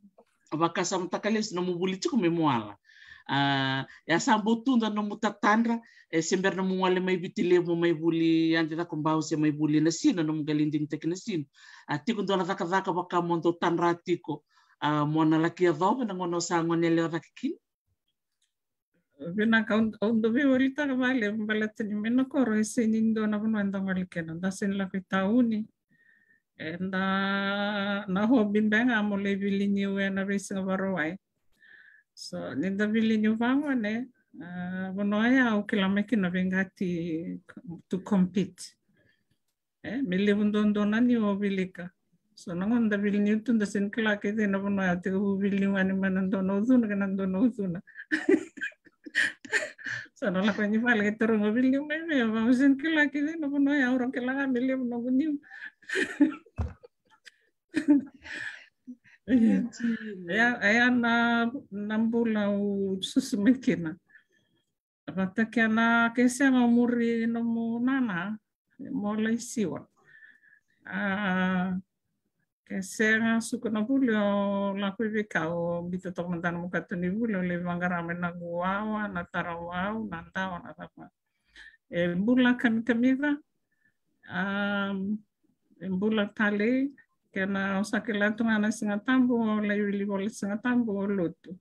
vakasamataka lesu nomu vuli tiko mai Moala. A, e a sa bau tuda nomu tatadra, e se bera nomu gole mai Viti Levu mai vuli Adi Cakobau se mai vuli Nasinu, nomu qai lai digitaki Nasinu. A, tiko dua na cakacaka vaka mo dau tadra tiko, a, mo na laki yacova na gauna o sa gone yalewa cake kina? Vinaka, au, au dau veiwalitaka vakalevu baleta ni mai na koro e sega ni dua na vanua eda gole kina, da sega ni lako i tauni. Eda na hobby beka ga mo lai viliniu ena veisiga Vakarauwai. So ni da viliniu vagone, a, vanua ya au kila mai kina veiqati to compete. E, me levu duadua na niu au wilika. So na gauna da viliniu tu da sega ni kila kece na vanua ya, tekivu viliniu yani mai na dua na ucuna kei na dua na ucuna. So na lako yani vale kei taroga viliniu mai vei, au sega ni kila kece na vanua ya, au rawa kila ga me levu noqu niu. Ia, ia na, na bula au susu mai kina. Vata kei na, ke sega o muri nomu nana, mo lai siwa. A, ke sega suka na vuli o lako i veikau, o biuta toka mada na nomu katonivuli, o lai vaqara mai na guawa, na tarawau, na dawa, na cava. E bula kamikamica, a, e bula talei, kena o sa kila tu ga na Siga Tabu, o lai wili vola Siga Tabu, o lotu.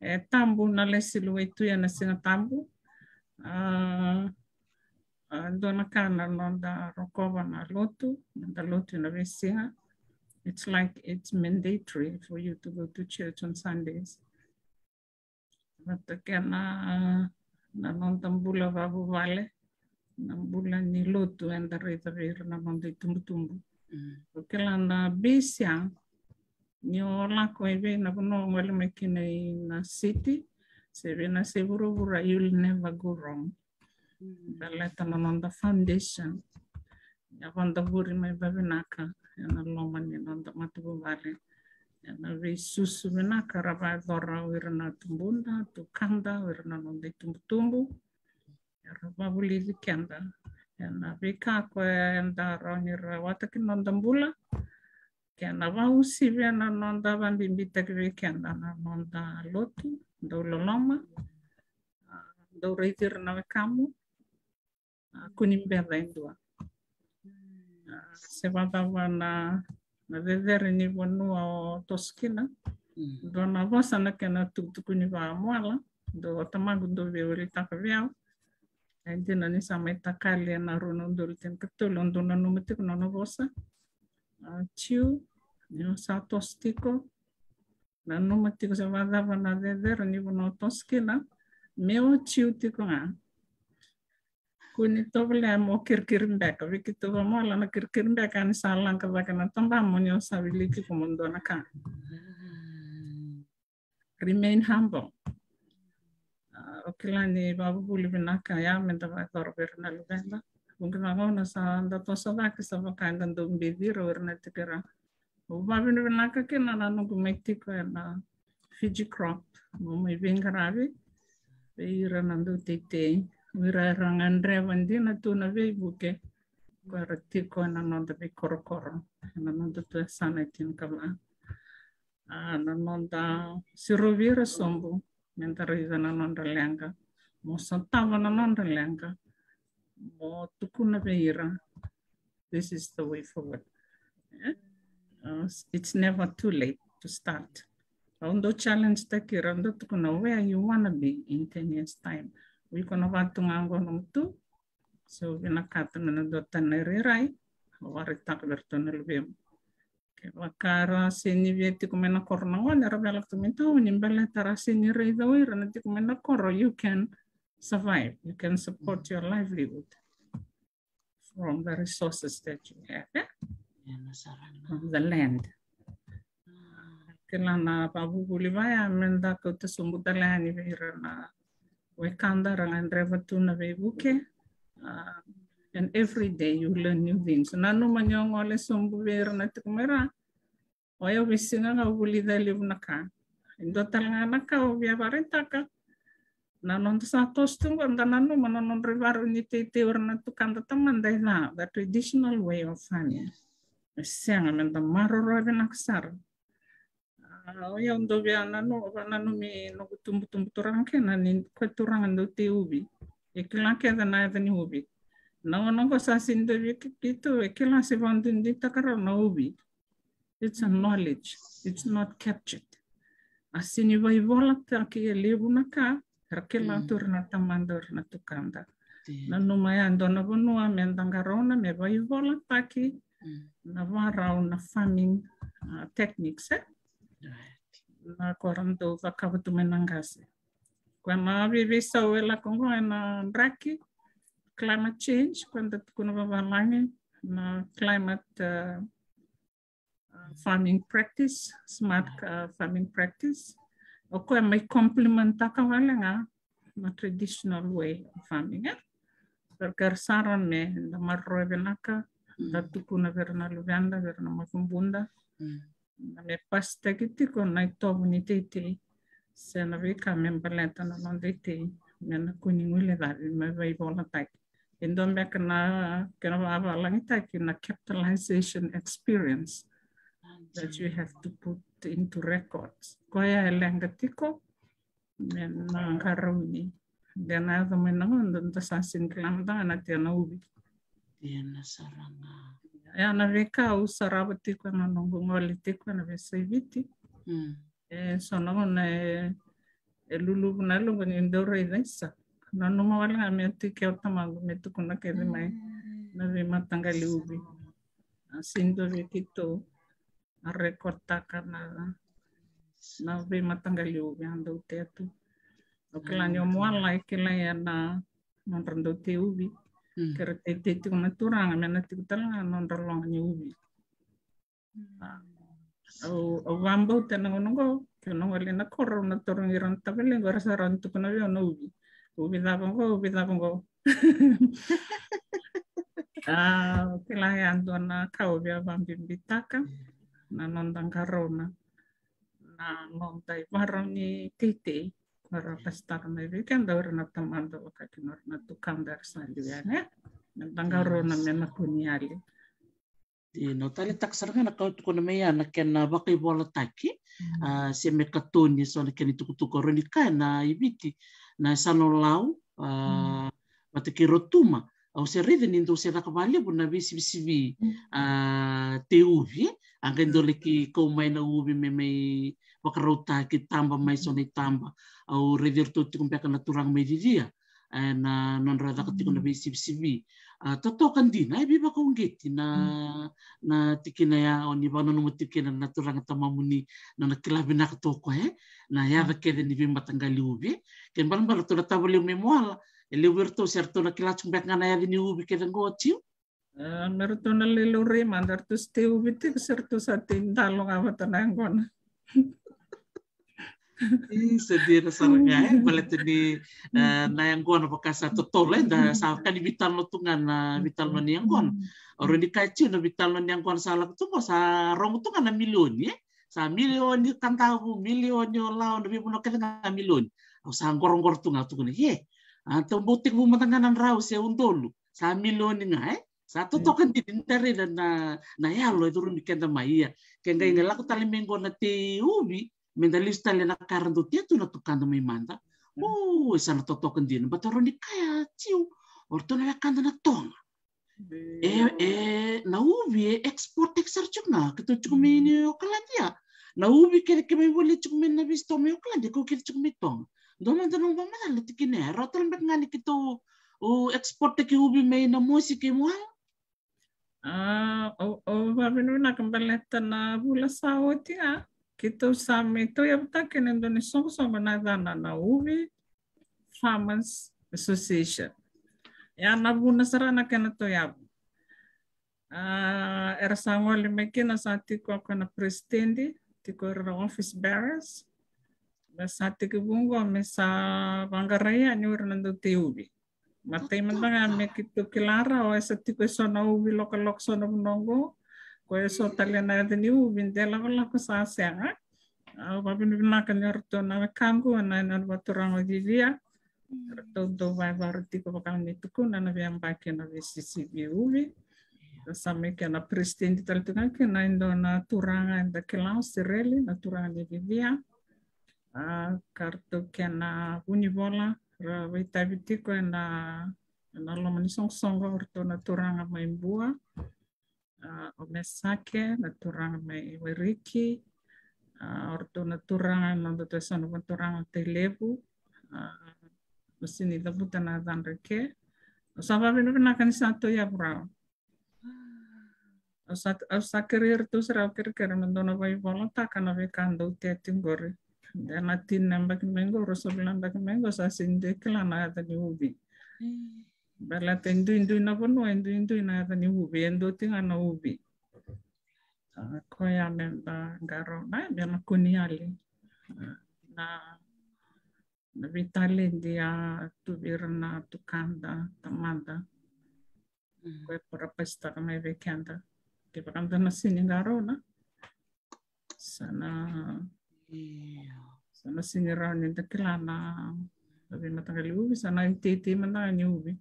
E tabu na lesi luai tu ena Siga Tabu. A, a, dua na ka na noda rokova na lotu, noda lotu ena veisiga. It's like it's mandatory for you to go to church on Sundays. Vata kei na, na noda bula vavuvale, na bula ni lotu eda raica vei ira na noda itubutubu. Mm. O kila na base ya, ni o lako i vei na vanua o gole mai kina i na city, se vei na se vuravura, you'll never go wrong. Mm. Baleta na noda foundation. Ia vada vuri mai vavinaka ena loma ni noda matavuvale. Ena veisusu vinaka ra vakayacora o ira na tubuda, tukada, o ira na noda itubutubu. Era vavulici keda ena veika koya eda rawa ni rawata ki na noda bula. Kena vausivi ena noda vabibitaki vei keda na noda lotu, dau loloma, a, dau raici ira na wekamu, a, kua ni beca e dua. A, se vakacava na, na cecere ni vanua o toso kina, Dua na vosa na kena tukutukuni vakamuala, dua o tamaqu dau veiwalitaka vei au. E dina ni sa mai takali ena rua na udolu tinikatolu, au dau nanuma tiko na nona vosa. A, Jiu, ni o sa toso tiko, nanuma tiko se vakacava na cecere ni vanua o toso kina, me o Jiu tiko ga. Kua ni tovolea mo kirikiri beka, vei keitou vakamuala na kirikiri beka ni sa laga cake na tabamu ni o sa wiliki iko mo dua na ka. Remain humble. A, o kila ni vakavuvuli vinaka ya meda vakayacora vei ira na luveda. Vuqa na gauna sa da toso cake sa vaka eda dau beci ira o ira na tiko i ra. Au vakavinavinaka kina na noqu mai tiko ena Fiji Crop, meu mai veiqaravi vei ira na dauteitei, o ira era gadreva dina tu na veivuke, ko era tiko ena noda veikorokoro, ena noda tu yasana e tinikava. A, na noda sirovi ira sobu meda raica na nodra leqa, mo sotava na nodra leqa, mo tukuna vei ira, this is the way forward. E? A, it's never too late to start. Au dau challenge-taki ira, au dau tukuna, where you wanna be in ten years time? O iko na vatu ga qo nomu tu, se o vinakata me na dua tani na irairai, au vakaraitaka vei iratou na luvemu. Kevaka ra sega ni via tiko mai na koro na gone, ra via lako tu mai tauni, baleta ra sega ni raica o ira na tiko mai na koro, you can survive, you can support your livelihood from the resources that you have, e? From the land. Kila na vakavuvuli vaya meda kauta sobu tale yani vei ira na wekada ra gadreva tu na veivuke. A, and every day you learn new things. Nanuma ni o gole sobu vei ira na tiko mai ra, o yau veisiga ga au vulica e levu na ka. E dua tale ga na ka au via vakaraitaka, na noda sa toso tu qo, da nanuma na nodra ivarau ni teitei o ira na tukada tamada e ca, the traditional way of farming. E sega, meda maroroya vinaka sara. A, o yau dau via nanu, vakananumi noqu tubutubu turaga kina ni koya turaga dau tei uvi. E kila kece na yaca ni uvi. Na gauna qo sa sega ni dau via keitou, e kila se vakaduiduitaka rawa na uvi. It's a knowledge. It's not captured. A sega ni vaivolataki e levu na ka era kila tu o ira na tamada, o ira na tukada. Nanuma ya e dua na vanua meda qarauna me vaivolataki na varau, na farming, a, techniques, e? Na ka ra dau cakava tu mai na qase. Koya na veiveisau e lako qo ena draki, climate change, koya da tukuna vavalagi na climate, a, a, farming practice, smart, a, farming practice. O koya mai complementaka wale ga na traditional way of farming, e? Kerekere sara meda maroroya vinaka, da tukuna vei ira na luveda, vei ira na makubuda, na me pasitaki tiko na itovo ni teitei se na veika me baleta na noda itei, me na kua ni guilecavi, me vaivolataki. E dua beka na kena vavalagitaki na capitalization experience that you have to put into records. Koya e leqa tiko me na qarauni. De na yaco mai na gauna da sa sega ni kila mada ga na tea na uvi. Dina sara ga. Ya na veika au sarava tiko ena noqu gole tiko ena veiyasai Viti. E so na gauna e, e luluvu na yaloqu ni dau raica isa. Nanuma wale ga me tiko o tamaqu me tukuna kece mai na veimataqali uvi. A sega ni dua vei keitou a rekotaka na, na veimataqali uvi a dau tea tu. O kila ni o Muala e kilai ena nodra dau tei uvi. Kera teitei tiko na turaga me na tiko tale ga nodra loga ni uvi. A, au, au vakabauta na gauna oqo, keu na gole na koro, au na tarogi ira na tavalequ, era sa rawa ni tukuna vei au na uvi. Uvi cava oqo, uvi cava oqo. A, kila ya dua na ka au via vakabibitaka, na noda qarauna na noda ivarau ni teitei. Era pasitaka mai vei keda o ira na tamada vaka kina o ira na tukada era sa liu yani, e? Meda qarauna me na kua ni yali. Dina, au taleitaka sara ga na ka o tukuna mai ya na kena vakaivolataki, a, se me katoni eso na kena itukutuku. Au rawa ni kaya na i Viti, na yasana o Lau, a, vata kei Rotuma. Au se raica ni dou se caka vakalevu na veisivisivi, a, tei uvi, A qai dua laki kau mai na uvi me mai vakarautaki, taba mai so na itaba. Au raici iratou tiko beka na turaga mai Cicia, e, na nodra caka tiko na veisivisivi. A, totoka dina, e veivakauqeti na, na tikina ya, o ni vakananuma tiko kina na turaga tamamuni, na, na kila vinaka toka, e, na yaca kece ni veimataqali uvi. Ke balabala ratou na tavalevu mai Moala, e levu iratou se ratou na kila tiko beka ga na yaca ni uvi kece qo, Jiu. A, me ratou na lai laurai mada, ratou se tei uvi tiko se ratou sa tei dalo ga vata na yaqona. Isa, dina sara ga, e, baleta ni, e, na yaqona vaka sa totolo, e, da sa ka ni veitalanoa tu ga na veitalanoa ni yaqona. O rau ni kaya Jiu na veitalanoa ni yaqona sa lako tu qo, sa rogo tu ga na milioni, e. Sa milioni kadavu, milioni o lau, na veivanua kece ga milioni. Au sa qoroqoro tu ga tukuna, e, a, tou bau tekivu mada ga na drau se udolu, sa milioni ga, e. Sa totoka dina ni da raica na, na yalo e curumi keda mai, ia. Ke qai qai lako tale mai qo na tei uvi, me da lesu tale na ka era dau tei tu na tukada mai mada. O, e sa na totoka dina. Baleta o rau ni kaya Jiu, o ratou na wekada na Toga. E, e, na uvi e export eki sara tiko ga, keitou tiko mai ni Okaladi ya. Na uvi kece ke mai volia tiko mai na visitor mai Okaladi, kau kece tiko mai Toga. Dua mada na uva macala na tikina ya, e rawa tale beka ga ni keitou, o, export eki uvi mai Namosi kei Moala. A, o, o, vavinavinaka baleta na vula sa oti ga, keitou sa mai tauyavutaka kina e dua na isoqosoqo na yacana na Uvi Farmers Association. Ia na vuna sara na kena tauyavu. A, era sa gole mai kina, sa tiko o koya na president, tiko era na office bearers. Me sa tekivu qo, me sa vaqarai yani o ira na dau tei uvi. Matai mada ga me keitou kila rawa, e sa tiko e so na uvi lokaloko so na vanua qo. Ko e so tale na yaca ni uvi de lakolako sa sega. Au vavinavinaka ni o ratou na wekaqu, na, na vaturaga o Cicia. Ratou dau vakayagataka tiko vaka ni tukuna na veiyabaki na veisisivi uvi. Sa mai kena president tale tu ga kina e dua na turaga eda kila, o Sireli, na turaga ni Cicia. A, ka ratou kena vunivola ra vakaitavi tiko ena, ena loma ni soqosoqo, o ratou na turaga mai Bua. A, o Mesake, na turaga mai Wairiki. A, o ratou na turaga, nodatou e so na vaturaga o Tailevu. A, au sega ni cavuta na yacadra eke. Au sa vavinavinaka ni sa tauyavu rawa. Au sa, au sa kerei iratou sara, au kerekere me dou na vakaivolataka na veika dou tei tiko qori. De na tini na yabaki mai qo, ruasagavulu na yabaki mai qo, sa sega ni dua e kila na yaca ni uvi. Baleta e duidui na vanua, e duidui na yaca ni uvi, e dua tiko ga na uvi. A, koya me da qarauna, me na kua ni yali. A, na, na veitaledi a tu vei ira na tukada, tamada. Ko e parapasitaka mai vei keda. Kevaka da na sega ni qarauna, sa na, sa na sega ni rawa ni da kila na, na veimataqali uvi, sa na iteitei mada ga ni uvi.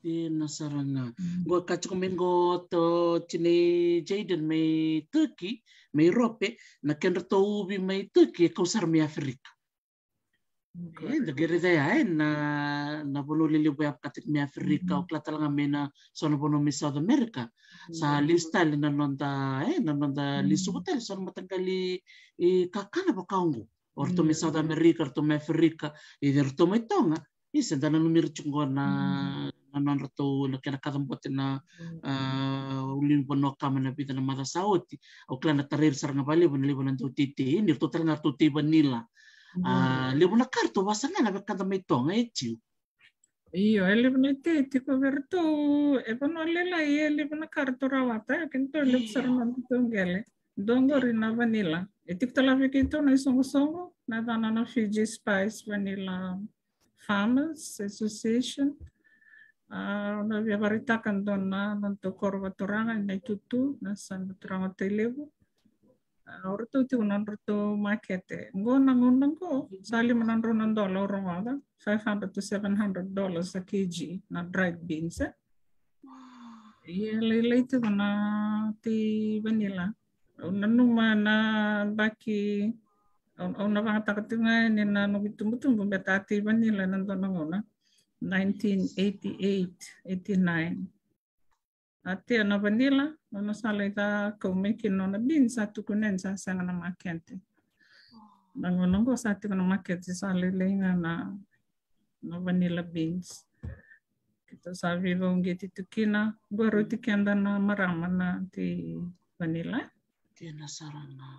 Dina sara ga. Qo ka tiko mai qo o tinai Jaden mai Turkey, mai Europe, na kedratou uvi mai Turkey e kau sara mai Africa. E, da qai raica ya, e, na, na vanua lelevu ya vakataki mai Africa, o kila tale ga mai na so na vanua mai South America. Sa lesu tale na noda, e, na noda lesuva tale so na mataqali, e, kakana vaka oqo. O ratou mai South America, o ratou mai Africa, e, o ratou mai Toga. Isa, da nanumi ira tiko qo na, na nodratou, na kena kacabote na, a, ulunivanua kama na vica na macawa sa oti. Au kila na tarai ira sara ga vakalevu na levu na dau teitei, ni ratou tale ga ratou tei vanila. A, levu na ka ratou vakasaga na wekada mai Toga, e Jiu. Io, e levu na itei tiko vei iratou, e vanua lailai, e levu na ka ratou rawata, e keitou levu sara na nodatou qele. Dua qori na vanila. E tiko tale vei keitou na isoqosoqo, na yacana na Fiji Spice Vanilla Farmers Association. A, au na via vakaraitaka dua na nodatou koro vaturaga, na itutu, na sa na turaga Tailevu. A, o ratou tiko na nodratou makete. Qo na gauna qo, sa lima na drau na dola au rogoca, five hundred to seven hundred dollars a kg, na dried beans, e. Ia lailai tiko na tei vanila. Au nanuma na baki, au, au na vagataka tiko ga yani na noqu itubutubu, beta a tei vanila ena dua na gauna. Nineteen eighty-eight, eighty-nine. A tea na vanilla, nona sa lai cakau mai kina nona beans, sa tukuna ni sa sega na makete. Na gauna oqo sa tiko na makete, sa lailai ga na, na vanilla beans. Keitou sa veivauqeti tu kina, qo rauti keda na marama na tea vanilla. Dina sara ga.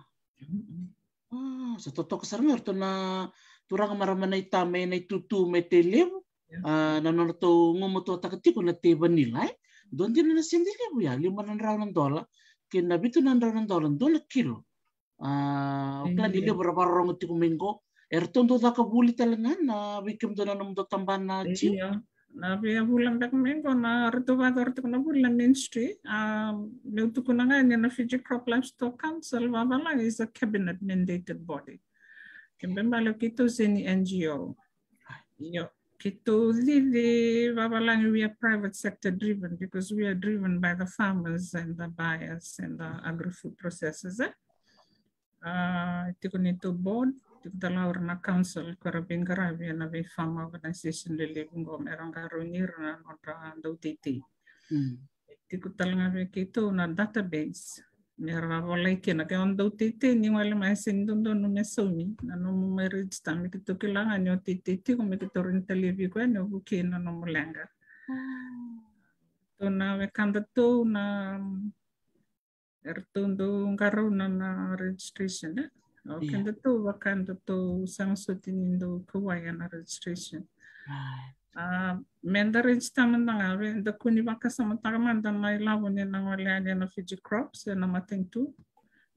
Mm-mm. Ah, sa totoka sara ga o ratou na turaga, marama, na ita mai na itutu mai Tailevu. Yeah. Ah, na nodratou gumatuataka tiko na tea vanilla, e. Dua dina na sede levu ya, lima na drau na dola kei na vitu na drau na dola dua na kilo. Ah, o kila ni levu era vakarorogo tiko mai qo. Eratou dau caka vuli tale ga na vei kemudou na nomudou tabana, Jiu? Io. Na via vula beka mai qo na ratou vakayacora tiko na vuli na ministry. Ah, meu tukuna ga ni na Fiji Crop Livestock Council vavalagi is a cabinet mandated body. Kena ibalebale keitou sega ni N G O. Io, keitou cici vavalagi, we are private sector driven because we are driven by the farmers and the buyers and the agri-food processors, e. Ah, tiko neitou board, tiko tale ga o ira na council, ko ira veiqaravi ena vei farm organization lelevu qo, me ra qarauni ira na nodra dauteitei. Mm. Tiko tale ga vei keitou na database me ra volai kina, ke o dauteitei, ni gole mai, e sega ni dodonu me saumi na nomu mai register, me keitou kila ga ni o teitei tiko, me keitou rawa ni talia vei iko yani o vukei na nomu leqa. Mm. Tou na wekadatou na eratou dau qarauna na registration, e? O kedatou vaka datou sega soti ni dau kauwai ena registration. Right. Ah, meda register mada ga, meda kua ni vakasamataka mada na ilavo ni na gole yani ena Fiji Crops ena matanitu.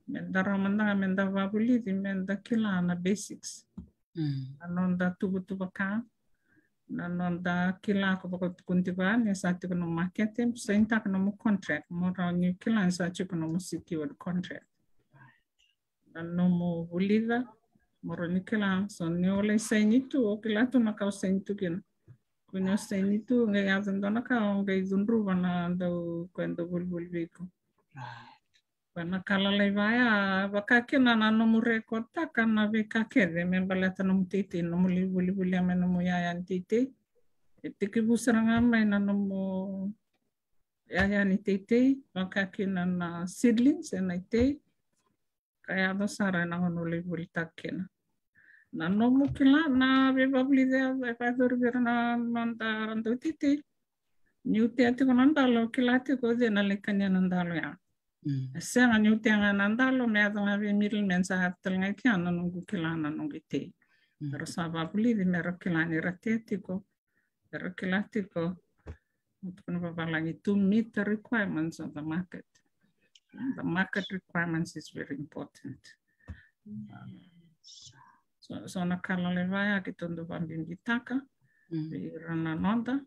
Meda rawa mada ga meda vavulici, meda kila na basics. Mm. Na noda tuvatuva ka, na noda kila ko vakatukuni tiko ni sa tiko na makete, sainitaka nomu contract, mo rawa ni kila ni sa tiko nomu secured contract. Na nomu vulica, mo rawa ni kila, so ni o lai saini tu, o kila tu na ka o saini tu kina. Ko ni o saini tu, qai yaco dua na ka, o qai cudruva na dau, ko e dau volivoli vei iko. Right. Ko na ka lalai vaya, vaka kina na nomu record taka na veika kece me baleta nomu teitei, nomu lai volivolia mai nomu yaya ni teitei. E tekivu sara ga mai na nomu yaya ni teitei, vaka kina na seedlings ena itei. Ka yaco sara ena gauna o lai volitaka kina. Na nomu kila, na veivavulici e vakayacori vei ira na noda dauteitei. Niu tea tiko na dalo, kila tiko o cei na lai kania na dalo ya. Mm. E sega niu tea ga na dalo, me yaco ga vei middleman, sa yaco tale ga i kea na noqu kila na noqu itei. Mm. Era sa vavulici me ra kila ni ra tea tiko, era kila tiko, tukuna vavalagi, to meet the requirements of the market. The market requirements is very important. So, so na ka lalai vaya keitou dau vakabibitaka vei ira na noda,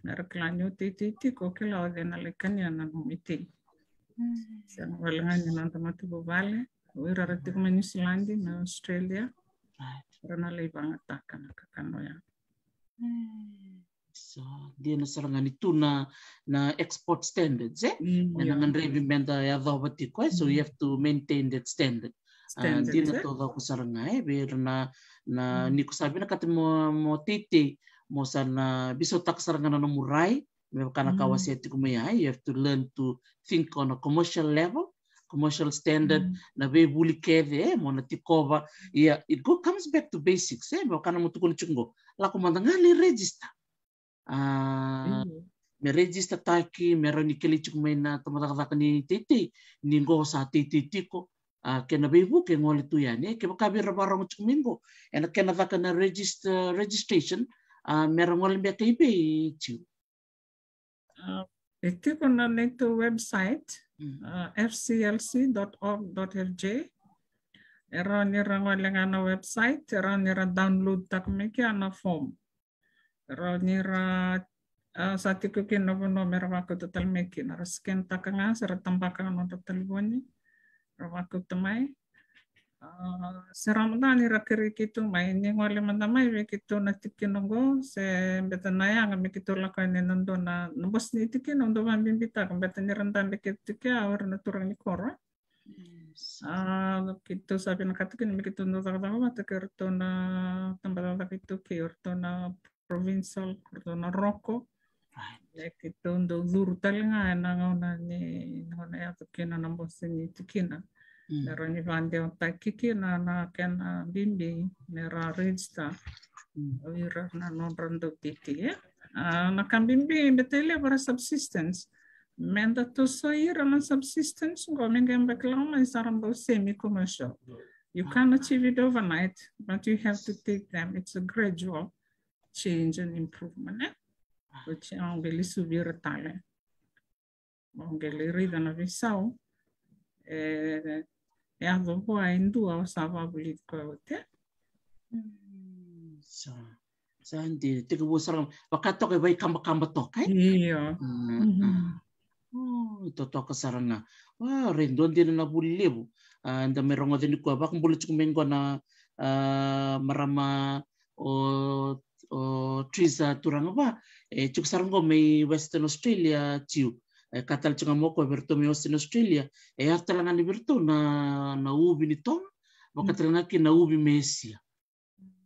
me ra kila ni o teitei tiko, kila o cei na lai kania na nomu itei. Mm. Sega wale ga ni noda matavuvale, o ira ra tiko mai Niusiladi, mai Australia, ra na lai vagataka na kakana oya. Mm. So, dina sara ga ni tu na, na export standards, e? Mm, ena gadrevi meda yacova tiko, e? So, you have to maintain that standard. Ah, standards, dina e? Taucoko sara ga, e? Vei ira na, na, ni ko sa vinakata mo, mo teitei, mo sa na veisautaka sara ga na nomu rai, me vaka na ka wasea tiko mai ya, you have to learn to think on a commercial level, commercial standard, na veivuli kece, e, mo na tikova. Ia, it go comes back to basics, e, me vaka na mo tukuna tiko qo. Lako mada ga lai register. Ah, me register taki, me rawa ni kilai tiko mai na tabacakacaka ni teitei, ni qo sa teitei tiko. Ah, kena veivuke gole tu yani, e, kevaka vei ira vakarorogo tiko mai qo, ena kena caka na register, registration, ah, me ra gole beka i vei, Jiu? Ah, e tiko na neitou website, ah, F C L C dot org dot F J. E rawa ni ra gole ga na website, e rawa ni ra download taka mai kea na form. E rawa ni ra, ah, sa tiko kina na vanua me ra vakauta tale mai kina, ra scan taka ga, se ra tabaka ga nodra talevoni, ra vakauta mai. Ah, se rawa mada ni ra kerei keitou mai, ni gole mada mai vei keitou na tikina qo, se beta na yaga me keitou lako yani ena dua na, na bose ni tikina, au dau vakabibitaka, beta ni ra dabe kece tiko ya o ira na turaga ni koro. Ah, keitou sa vinakata kina me keitou dau cakacaka vata kei iratou na tabacakacaka iTaukei, o iratou na provincial, o iratou na roko. Ia keitou dau curu tale ga ena gauna ni, gauna yaco kina na bose ni tikina. Mm. Me rawa ni vakadewataki kina na kena bibi me ra register. Mm. O ira na nodra dau titi, e? A, na ka bibi, baleta e levu era subsistence. Me da tosoi ira na subsistence qo, me qai baki lako mai sa ra bau semi-commercial. You can't achieve it overnight, but you have to take them. It's a gradual change and improvement, e? Oti au qai lesuvi ira tale. Au qai lai raica na veisau e, e yaco vua e dua au sa vakavulici koya oti. Mm, sa, sa dina, tekivu sara ga vaka toka e vaikabakaba toka, e? Io. Mm, mm. Mm. O, totoka sara ga. Wa, rairai dua dina na vuli levu. A, eda mai rogoca nikua, vakabula tiko mai qo na, a, marama o, o Teresa Turagava, e tiko sara qo mai Western Australia, Tiu. E ka tale tiko ga mai o koya vei iratou mai Western Australia, e yaco tale ga ni vei iratou na, na uvi ni Toga, vaka tale ga kina na uvi mai Esia.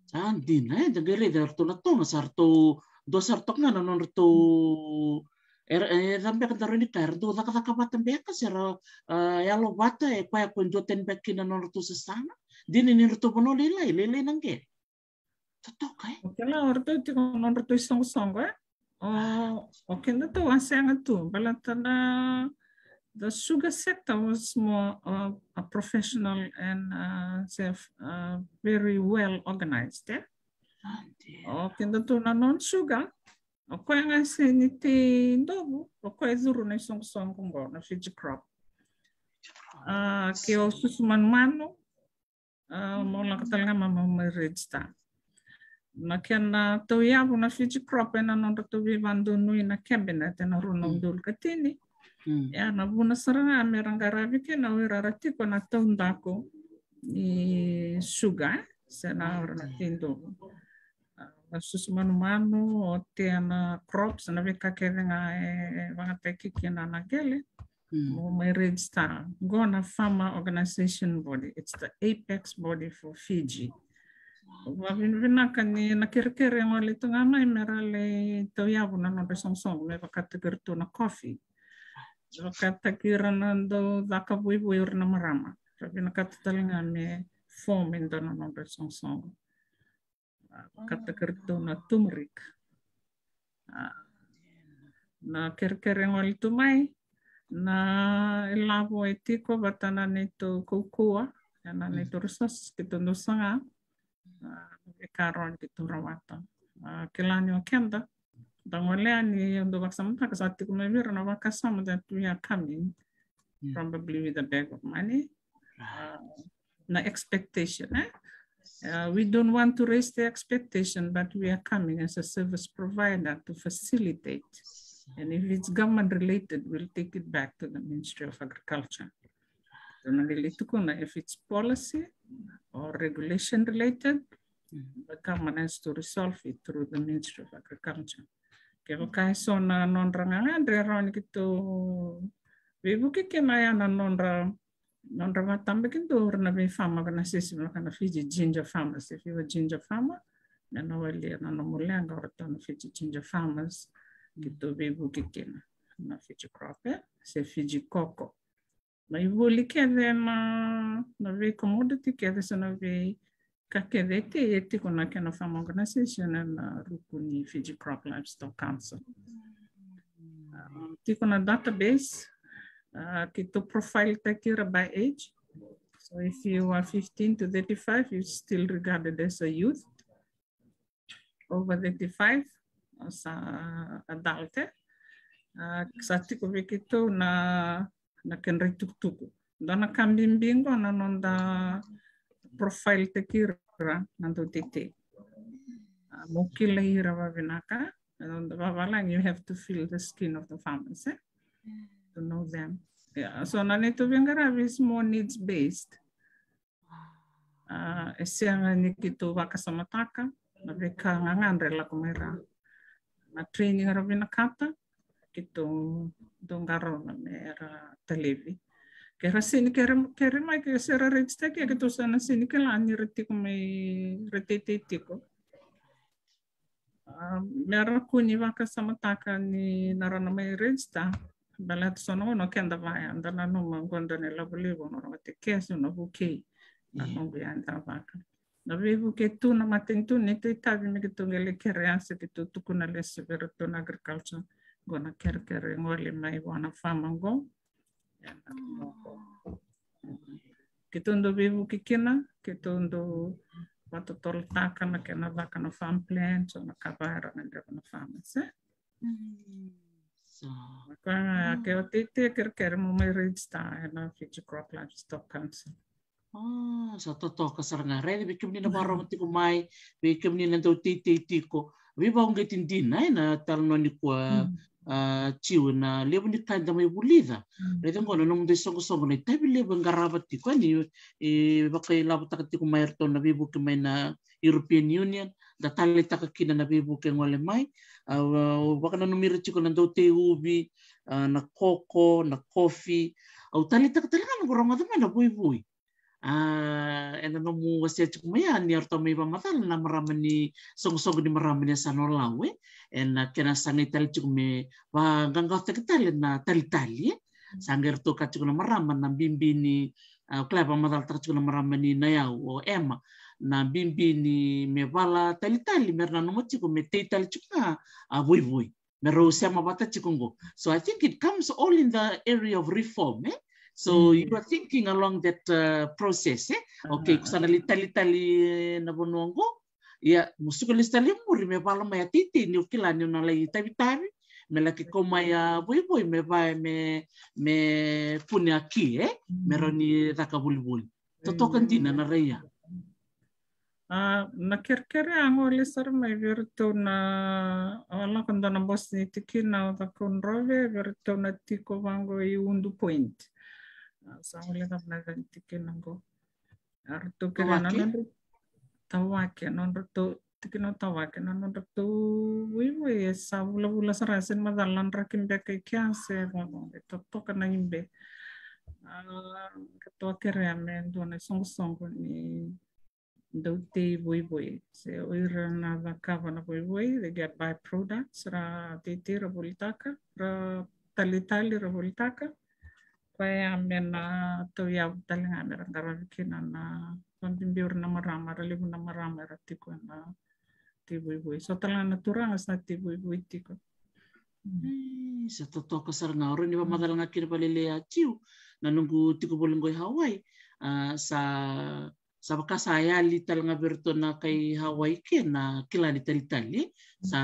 Sa dina, e, da qai raica ratou na Toga, sa ratou, dua sa ratou ga na nodratou, e, e, ca beka da rawa ni kaya, era dau cakacaka vata beka, se ra, a, yalo vata, e koya ko e duatani beka kina na nodratou sasaga. Dina ni ratou vanua lailai, lailai na qele. Totoka, e? Okay, la, o ratou tiko nodratou isoqosoqo, e? O, o kedatou a sega tu, baleta na, the sugar sector was more, uh, a professional and, uh, se, uh, very well organized, e? O kedatou na non-sugar, o koya ga se ni tei dovu, o koya e curu na isoqosoqo qo, na Fiji crop. A, ke o susu manumanu, a, mo lako tale ga mai, mai register. Na kena tauyavu na Fiji crop ena nodratou veivakadonui na cabinet ena rua na udolu ka tini. Mm. Ia na vuna sara ga me ra qaravi kina o ira era tiko na taudaku ni sugar, e? Se na, o ira na tei dovu. A, na susu manumanu, o tea na crops, na veika kece ga e, e vakayagataki kina na qele. Mm. Mo mai register. Qo na farmer organization body. It's the apex body for Fiji. Vakavinavinaka ni na kerekere e gole tu ga mai me ra lai tauyavu na nodra isoqosoqo, me vakataki iratou na coffee. Vakataki ira na dau caka vuivui, o ira na marama. Ra vinakata tale ga me form e dua na nodra isoqosoqo. A, vakataki iratou na turmeric. A, na kerekere e gole tu mai, na ilavo e tiko vata na neitou kaukauwa, ena neitou resources keitou dau saga. A, na veika rawa ni keitou rawata. A, kila ni o keda, da gole yani, au dau vakasamataka sa tiko mai vei ira na vakasama that we are coming, probably with a bag of money. A, na expectation, e? Uh, we don't want to raise the expectation, but we are coming as a service provider to facilitate. And if it's government related, we'll take it back to the Ministry of Agriculture. Tou na qai lai tukuna, if it's policy or regulation related, the government has to resolve it through the Ministry of Agriculture. Kevaka e so na nodra gagadre e rawa ni keitou veivuke kina, ya na nodra, nodra vakatabakidua o ira na vei farm organization, vaka na Fiji Ginger Farmers. If you are ginger farmer, me na walia na nomu leqa o ratou na Fiji Ginger Farmers, keitou veivuke kina. Na Fiji Crop, e? Se Fiji Cocoa. Na ivoli kece na, na vei commodity kece se na veika kece e tei, e tiko na kena farm organization ena ruku ni Fiji Crop Livestock Council. A, tiko na database, a, keitou profile-taki ira by age. So if you are fifteen to thirty-five, you're still regarded as a youth. Over thirty-five, o sa adult, e? A, sa tiko vei keitou na, na kedra itukutuku. Dua na ka bibi qo na noda profile-taki ira na dauteitei. A, mo kilai ira vavinaka, na noda vavalagi, you have to feel the skin of the farmers, e? To know them. Yeah, so na neitou veiqaravi is more needs based. A, e sega ni keitou vakasamataka na veika gagadre e lako mai ra. Na training era vinakata, keitou dau qarauna me ra talevi. Ke ra sega ni kere, kere mai, ke se ra register, ke keitou sa na sega ni kila ni ra tiko mai, ra teitei tiko. A, A, me ra kua ni vakasamataka ni na ra na mai register. Baleta so na gauna o keda vaya, da nanuma qo da na ilavo levu, na rogo tiko e so na vukei. Na noqu yadra vaka. Na veivuke tu na matanitu ni tu itavi me keitou qai lai kere, a, se keitou tukuna lesu vei iratou na agriculture. Qo na kerekere gole mai vua na farmer qo. Keitou dau veivuke kina, keitou dau vakatotolotaka na kena caka na farm plan, so na ka vaya ra gadreva na farmers, e? Mm. So. Koya ga, ke o teitei, kerekere mo mai register ena Fiji Crop Livestock Council. A, sa totoka sara ga. Raica vei kemuni na vakarorogo tiko mai, vei kemuni na dau teitei tiko. Veivakauqeti dina ena talanoa nikua, a, Jiu, na levu ni ka eda mai vulica. Raica qo na nomudou isoqosoqo, na itavi levu e qarava tiko, e, ni, e, vakailavotaka tiko mai iratou na veivuke mai na European Union, da taleitaka kina na veivuke gole mai. A, au vakananumi ira tiko na dau tei uvi, a, na koko, na kofi. Au taleitaka tale ga noqu rogoca mai na voivoi. A, ena nomu wasea tiko mai ya ni ratou mai vakamacala na marama ni soqosoqo ni marama ni yasana o Lau, e? Ena kena sagai tale tiko me vaqaqacotaki tale na talitali, e? Sa qai ratou kaya tiko na marama na bibi ni, a, au kila e vakamacalataka tiko na marama ni Nayau o Emma, na bibi ni me vala talitali me ra nanuma tiko me tei tale tiko ga a voivoi me rau sema vata tiko qo. So I think it comes all in the area of reform, e? So you are thinking along that, uh, process, e? Okay, ko sa na lai talitali ena vanua qo. Ia, mo suka lesu tale i muri me vala mai a teitei, ni o kila ni o na lai tavitavi, me laki kau mai a voivoi me va, me, me kune a ki, e? Me rawa ni caka volivoli. Totoka dina na rai ya. A, na kerekere a gole sara mai vei iratou na, a, lako dua na bose ni tikina o Cakaudrove, vei iratou na tiko vaqo i Udu Point. A, sa gole cava na yaca ni tikina qo. A, ratou kerea na nodratou, Tawake, nodratou tikina o Tawake, na nodratou voivoi e sa vulavula sara, se ni macala na draki beka i kea se vaqo, e totoka na ibe. A, ka toa kerea me dua na isoqosoqo ni dau tei voivoi. Se o ira na cakava na voivoi, they get byproducts, ra teitei ra volitaka, ra talitali ra volitaka. Koya me na tauyavu tale ga me ra qaravi kina na, vakabibi o ira na marama, ra levu na marama era tiko ena tei voivoi. So tale ga na turaga sa tei voivoi tiko. Mm. E, sa totoka sara ga. O rawa ni vakamacala ga kina vakalailai a Jiu, na noqu tiko voli qo i Hawaii, a, sa sa vaka sa yali tale ga vei iratou na kai Hawaii ke na kila ni talitali, e? Sa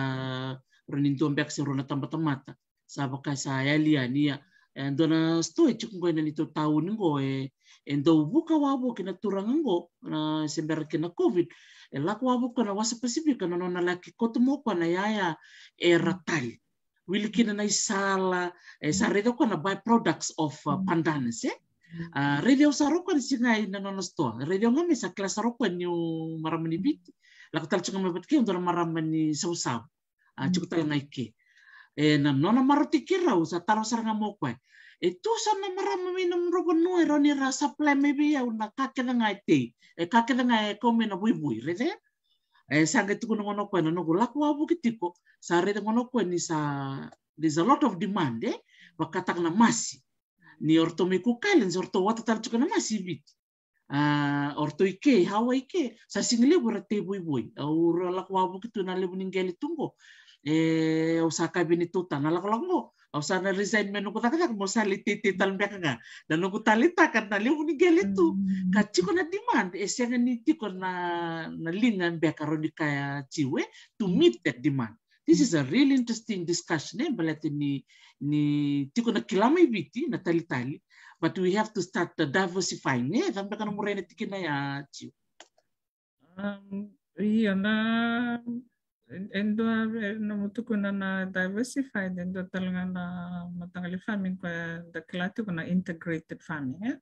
rua ni dua beka se rua na tabatamata. Sa vaka sa yali yani, ia. E dua na stoa e tiko qo ena neitou tauni qo, e, e dau vuka wavoki na turaga qo, na, se bera kina COVID. E lako wavoki na wasa Pasifika, na nona laki kauta mai o koya na yaya e ra tali. Wili kina na isala, e, sa raica o koya na byproducts of, uh, pandanus, e? A, raici au sara o koya ni siga i na nona stoa. Raici au ga me sa kila sara o koya niu marama ni Viti. Lako tale tiko ga mai vata kei au dua na marama ni Savusavu. A, tiko tale ga i ke. E, na nona marautaki keirau, sa taro sara ga mai o koya. E tu so na marama mai na nomudrau vanua e rawa ni ra supply mai vei au na ka kece ga e tei. E ka kece ga e kau mai na voivoi, raica? E sa qai tukuna gona o koya na noqu lako wavoki tiko, sa raica gona o koya ni sa, there's a lot of demand, e? Vakataka na masi. Ni o ratou mai Cook Islands, o ratou wata tale tiko na masi i Viti. A, o ratou i ke, Hawaii ke, sa sega ni levu era tei voivoi. Au ra lako wavoki tu na levu ni qele tu qo. E, au sa kaya vei neitou ta na lakolako qo. Au sa na resign me noqu cakacaka, meu sa lai teitei tale beka ga. Na noqu taleitaka na levu ni qele tu. Ka tiko na demand, e sega ni tiko na, na liga beka rawa ni kaya Jiu, e, to meet that demand. This is a really interesting discussion, e, baleta ni, ni tiko na kila mai Viti, na talitali, but we have to start, uh, diversifying, e, cava beka na muria na tikina ya, Jiu? Um, io, na, e, e dua, e, nomu tukuna na diversified, e dua tale ga na mataqali farming koya da kila tiko na integrated farming, e?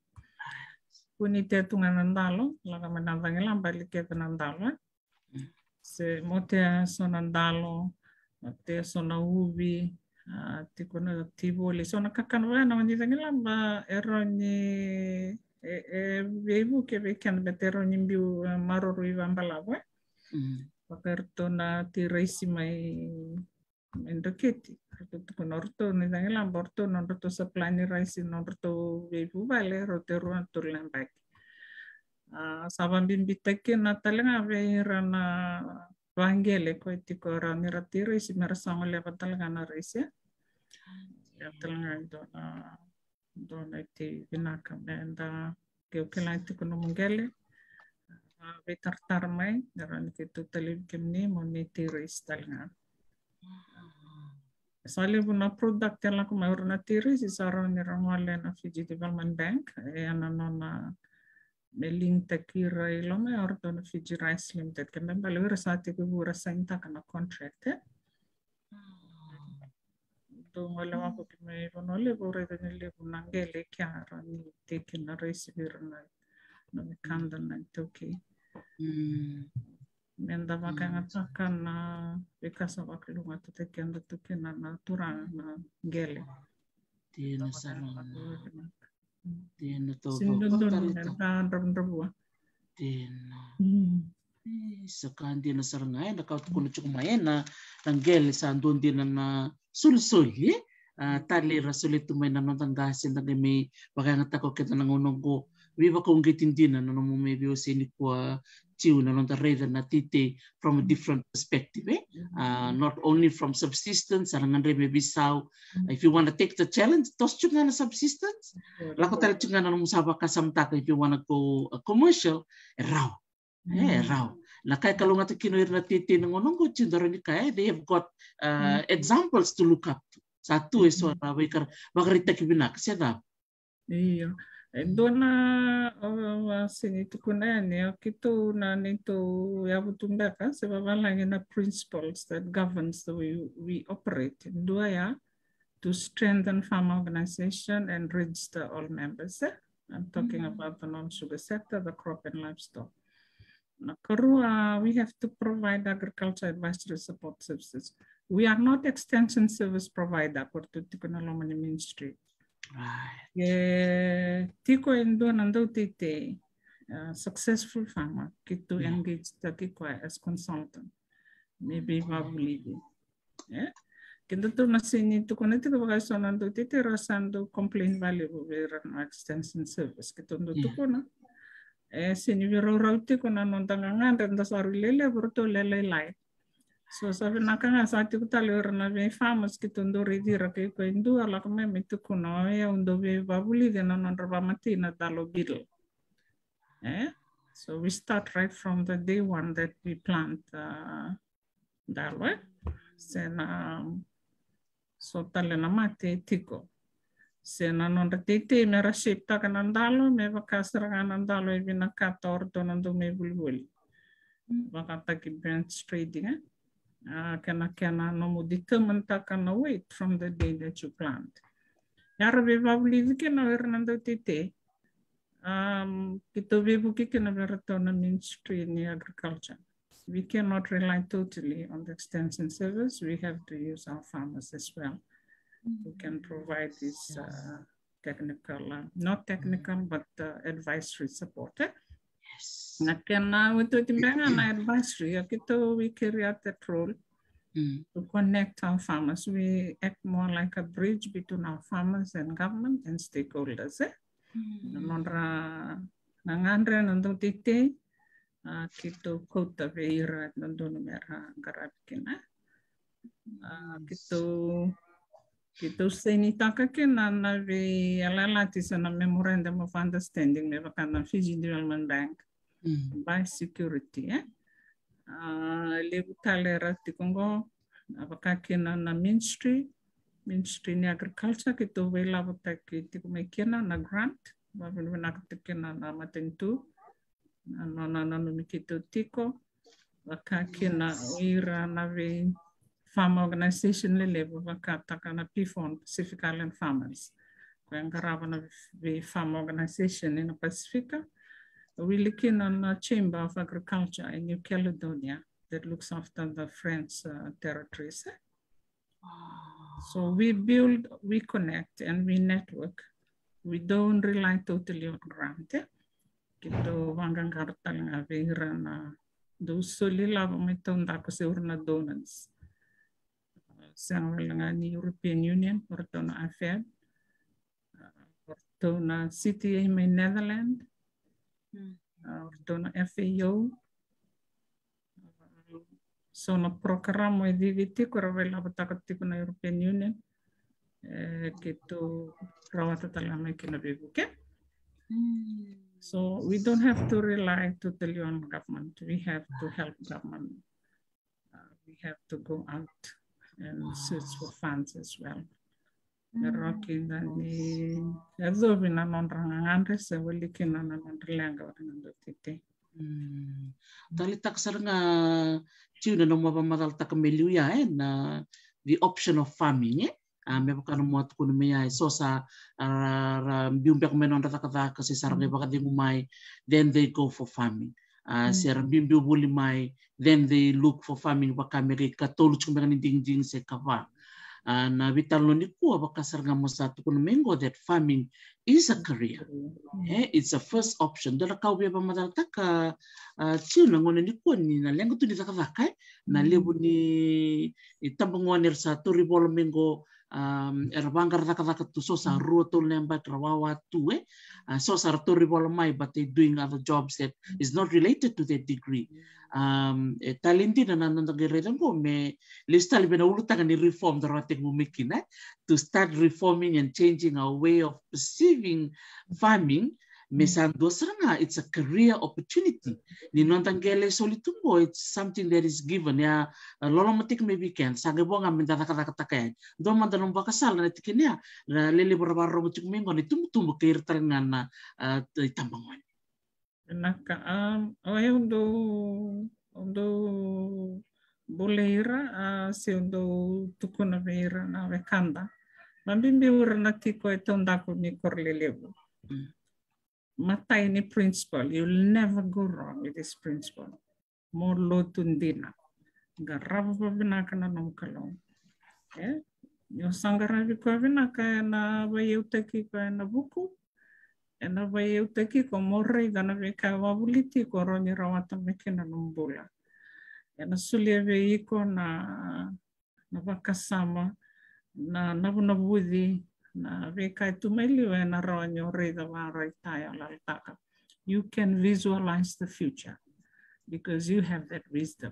Kua ni tea tu ga na dalo, lako mai na cagilaba, lai kece na dalo, e? Se mo tea so na dalo, mo tea so na uvi, a, tiko na tivoli, so na kakana vaya na gone ni cagilaba, e rawa ni, e, e veivuke vei keda, baleta e rawa ni biu, e, maroroi vakabalavu, e? Mm. vaka ratou na tei raisi mai mai Dreketi. Ratou tukuna o ratou ni cagilaba o ratou, nodratou supply ni raisi nodratou veivuvale, ratou rua na tolu na yabaki. A, sa vabibitaki na tale ga vei ira na vaqele ko e tiko rawa ni ra tei raisi me ra sa goleva tale ga na raisi. Ia tale ga e dua na dua na iti vinaka me da keu kila tiko nomu qele. A, veitaratara mai, e rawa ni keitou talevi kemuni mo ni tei raisi tale ga. Sa levu na product e lako mai ura na tei raisi, sa rawa ni ra gole na Fiji Development Bank, e na nona me link taki ira i loma, e ratou na Fiji Rice Limited, ke me bale ira sa tekivu ra sainitaka na contract, e. Dou gole wavoki mai Vanua Levu, raica ni levu na qele kea ra ni teki na raisi vei ira na, na wekada na iTaukei. Mm. Meda vakayagataka na veika sa vakalougatataki keda tu kina na turaga na qele. Dina sara ga. Dina. Sini dodonu me da dravudravua. Dina. E, sa ka dina sara ga, e, na ka tukuna tiko mai, e, na qele sa dua dina na solisoli, e. A, tale ra soli tu mai na noda qase, da qai mai vakayagataka o keda na gauna oqo. Veivakauqeti dina na nomu mai veiwasei nikua, Jiu, na noda raica na teitei from a different perspective, e? A, not only from subsistence, a na gadre me veisau. If you wanna take the challenge, toso tiko ga na subsistence. Lako tale tiko ga na nomu sa vakasamataka, if you wanna go, uh, commercial, e rawa. E rawa. Na ka e kalougata kina o ira na teitei na gauna oqo, Jiu, da rawa ni kaya, e, they have got, uh, examples to look up to. Sa tu eso na veika ra vakaraitaki vinaka, se cava? Io. E dua na, o, o, a, sini tukuna yani, o keitou na neitou yavu tu beka, se vavalagi na principles that governs the way we operate. Dua ya, to strengthen farm organization and register all members, e? I'm talking about the non-sugar sector, the crop and livestock. Na karua, we have to provide agriculture advisory support services. We are not extension service provider, ko ratou tiko na loma ni ministry. Right. E tiko e dua na dauteitei, uh, successful farmer, keitou engage taki koya as consultant. Me veivavulici. E? Keitou na sini tukuna tiko vaka eso na dauteitei ra sa dau complain valevu vei ira na extension service. Keitou dau tukuna. E sini veiraurau tiko na noda gagadre, da sa rui lelevu, ratou lalailai. So sa vinaka ga sa tiko tale o ira na vei farmers, keitou dau raici ira, ke ko e dua lako mai me tukuna, o yau dau veivavulici ena nodra vakamatei na dalo beetle. E? So we start right from the day one that we plant, uh, dalo, e? Se na so tale na mate e tiko. Se na nodra teitei me ra shape taka na dalo, me vaka sara ga na dalo e vinakata o ratou na dau mai volivoli. Vakataki bench trading, e? A, kena, kena nomu determine taka na weight from the day that you plant. Ya ra veivavulici kina o ira na dauteitei. Um, keitou veivuke kina vei ratou na Ministry ni Agriculture. We cannot rely totally on the extension service. We have to use our farmers as well who can provide this, uh, technical, uh, not technical, but, uh, advisory support, e? Yes. Na kena, uh, oti, oti beka ga na advisory, ia keitou, we carry out that role to connect our farmers. We act more like a bridge between our farmers and government and stakeholders, e? Na nodra gagadre na dauteitei, a, keitou kauta vei ira na dodonu me ra qaravi kina. A, keitou, keitou sainitaka kina na veiyalayalati se na memorandum of understanding me vaka na Fiji Development Bank. By security, e? A, levu tale era tiko qo, a, vaka kina na ministry, Ministry ni Agriculture, keitou veilavotaki tiko mai kina na grant, vavinavinaka tiko kina na matanitu na nona nanumi keitou tiko, vaka kina o ira na vei farm organization lelevu, vakataka na PIFON, Pacific Island Farmers, ko e qarava na vei farm organization ena Pasifika. Wili kina na Chamber of Agriculture in New Caledonia that looks after the French, uh, territories. So we build, we connect, and we network. We don't rely totally on grant, e? Keitou vaqaqara tale ga vei ira na dou soli lava mai taudaku se o ira na donors. Sega wale ga ni European Union, o ratou na AFAD, o ratou na C T A mai Netherlands, o ratou na F A O. So na program e cici tiko era vailavotaka tiko na European Union, e keitou rawata tale ga mai kina veivuke. So we don't have to rely totally on government. We have to help government. Uh, we have to go out and search for funds as well. Me rawa kina ni yacovi na nodra gagadre se wali kina na nodra leqa o ira na dau tete. Taleitaka sara ga Tiu na nomu a vakamacalataka mai liu ya, e, na the option of farming, e. A, me vaka na nomu a tukuna mai ya, e so sa, a, ra biu beka mai nodra cakacaka se sa ra qai vakacegu mai, then they go for farming. A, se ra biubiu voli mai, then they look for farming, vaka me qai ka tolu tiko beka ni digidigi se ka va. A, na veitalanoa nikua vaka sara ga mo sa tukuna mai qo that farming is a career. E, it's a first option. Dua na ka au via vakamacalataka, a, Tiu, na gauna nikua ni na leqa tu ni cakacaka, e, na levu ni itabagone era sa tauri vola mai qo, um, era vaqara cakacaka tu, so sa rua tolu na yabaki ra wawa tu, e. A, so sa ra tauri vola mai, but they doing other jobs that is not related to their degree. Um, e tale dina na noda qai raica qo me lesu tale vei na ulutaga ni reform da rawa tekivu mai kina, e, to start reforming and changing our way of perceiving farming, me sa dua sara ga, it's a career opportunity. Ni noda qele soli tu qo, it's something that is given. Ya, a, loloma tiko mai weekend, sa qai vo ga me da cakacakataka yani. Dua mada nomu vakasala na tikina ya, na lelevu ra vakarorogo tiko mai qo na itubutubu kei ira tale ga na, a, itabagone. Vinaka, um, o yau dau, au dau bulai ira, a, se au dau tukuna vei ira na wekada. Vabibi o ira na tiko e taudaku ni koro lelevu. Matai ni principle, you'll never go wrong with this principle. Mo lotu dina. Qarava vavinaka na nomu Kalou. E? Ni o sa qaravi koya vinaka, ena vaiyautaki iko ena vuku, ena vaiyautaki iko mo raica na veika e wavoliti iko, rawa ni rawata mai kina nomu bula. Ena solia vei iko na, na vakasama, na navunavuci, na veika e tu mai liu ena rawa ni o raica, vakaraitaka, yalovinaka. You can visualize the future because you have that wisdom.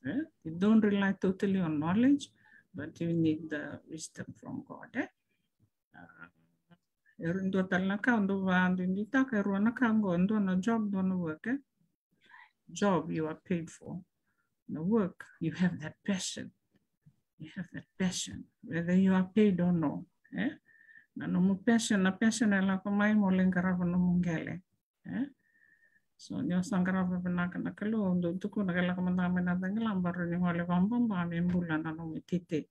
Eh? You don't rely totally on knowledge, but you need the wisdom from God, eh? Ah, e dua tale na ka au dau vakaduiduitaka, e rua na ka qo, dua na job, dua na work, eh? Job you are paid for. Na work, you have that passion. You have that passion, whether you are paid or no, eh? Na nomu passion, na passion e lako mai mo lai qarava nomu qele, eh? So ni o sa qarava vinaka na Kalou, au dau tukuna ke lako mada mai na cagilaba, rawa ni gole vakababa me bula na nomu iteitei.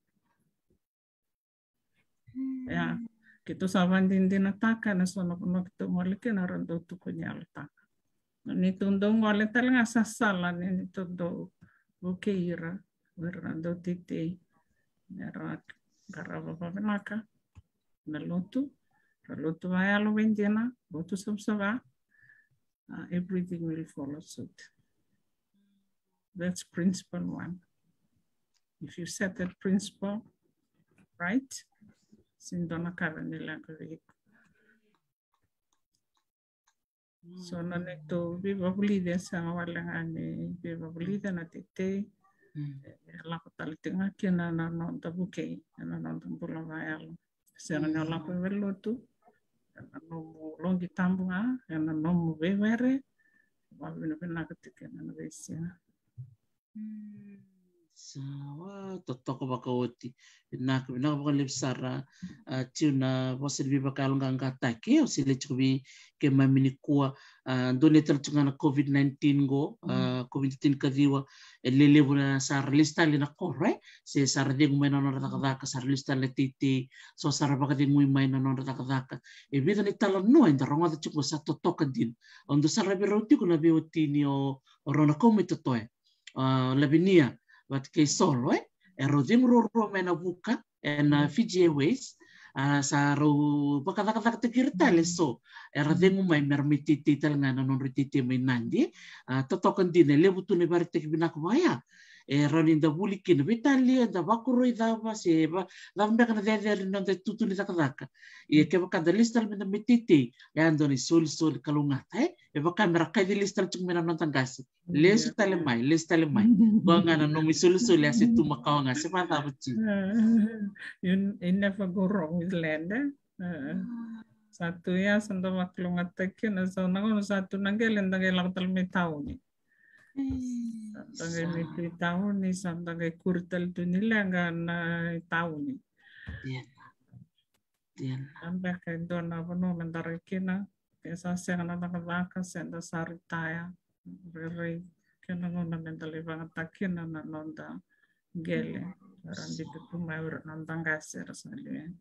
Ia, keitou sa vakadinadinataka ena so na vanua keitou gole kina, ra dau tukuni yalotaka. Ni tou dau gole tale ga, sa sala ni, ni tou dau vukei ira, o ira na dau teitei, me ra qarava vavinaka na lotu, ra lotu vakayalo vei dina, lotu savasava, uh, everything will follow suit. That's principle one. If you set that principle right, sega ni dua na ka e leqa vei iko. So na neitou veivavulici e sega wale ga ni veivavulici, na teitei, e lako tale tiko ga kina na noda vukei ena noda bula vakayalo. Sega ni o lako i valenilotu, ena nomu loqi tabu ga, ena nomu veiwere, vakavinavinaka tiko ena veisiga. Sa wa totoka vakaoti. Vinaka, vinaka vakalevu sara, a, tiu na vosa ni veivakayaloqaqataki, au sele tiko vei keimami nikua, a, dua na tale tiko ga na COVID nineteen qo, a, COVID nineteen ka ciwa, e lelevu na sa ra lesu tale na koro, e? Se sa ra cegu mai na nodra cakacaka, sa ra lesu tale na teitei, so sa ra vakacegui mai na nodra cakacaka. E vica na italanoa eda rogoca tiko sa totoka dina. Au dau saravi rau tiko na veiwatini o, o rau na kau mai Totoya, a, Lavinia vata kei Solo, e? E rau cegu ruarua mai na vuka ena Fiji Airways. A, sa rau vakacakacakataki ira tale, so era cegu mai me ra mai teitei tale ga na nodra teitei mai Nadi. A, totoka dina, e levu tu na ivakaraitaki vinaka vaya. E rawa ni da vuli kina, veitalia, da vakoroi cava, se va, cava beka na cecere ni noda tutu ni cakacaka. Ia kevaka da lesu tale me da mai teitei, e a dua na isolisoli kalougata, e? E vaka me ra kaici lesu tale tiko mai na noda qase. Lesu tale mai, lesu tale mai. Qo ga na nomu isolisoli, a se tu makawa ga, se vacava tiko. You, you never go wrong with land, eh? Sa tu ya, sa da vakalougatataki kina, sa na gauna sa tu na qele, da qai lako tale mai tauni. Sa da qai mai tu i tauni, sa da qai kuri tale tu ni leqa na i tauni. Ia na. Ia na. A beka e dua na vanua me da rai kina, ke sa sega na cakacaka, se da sa ritaya, rairai kena gauna me da lai vakayagataka kina na noda qele. Era biuta tu mai o ira na noda qase era sa liu yani.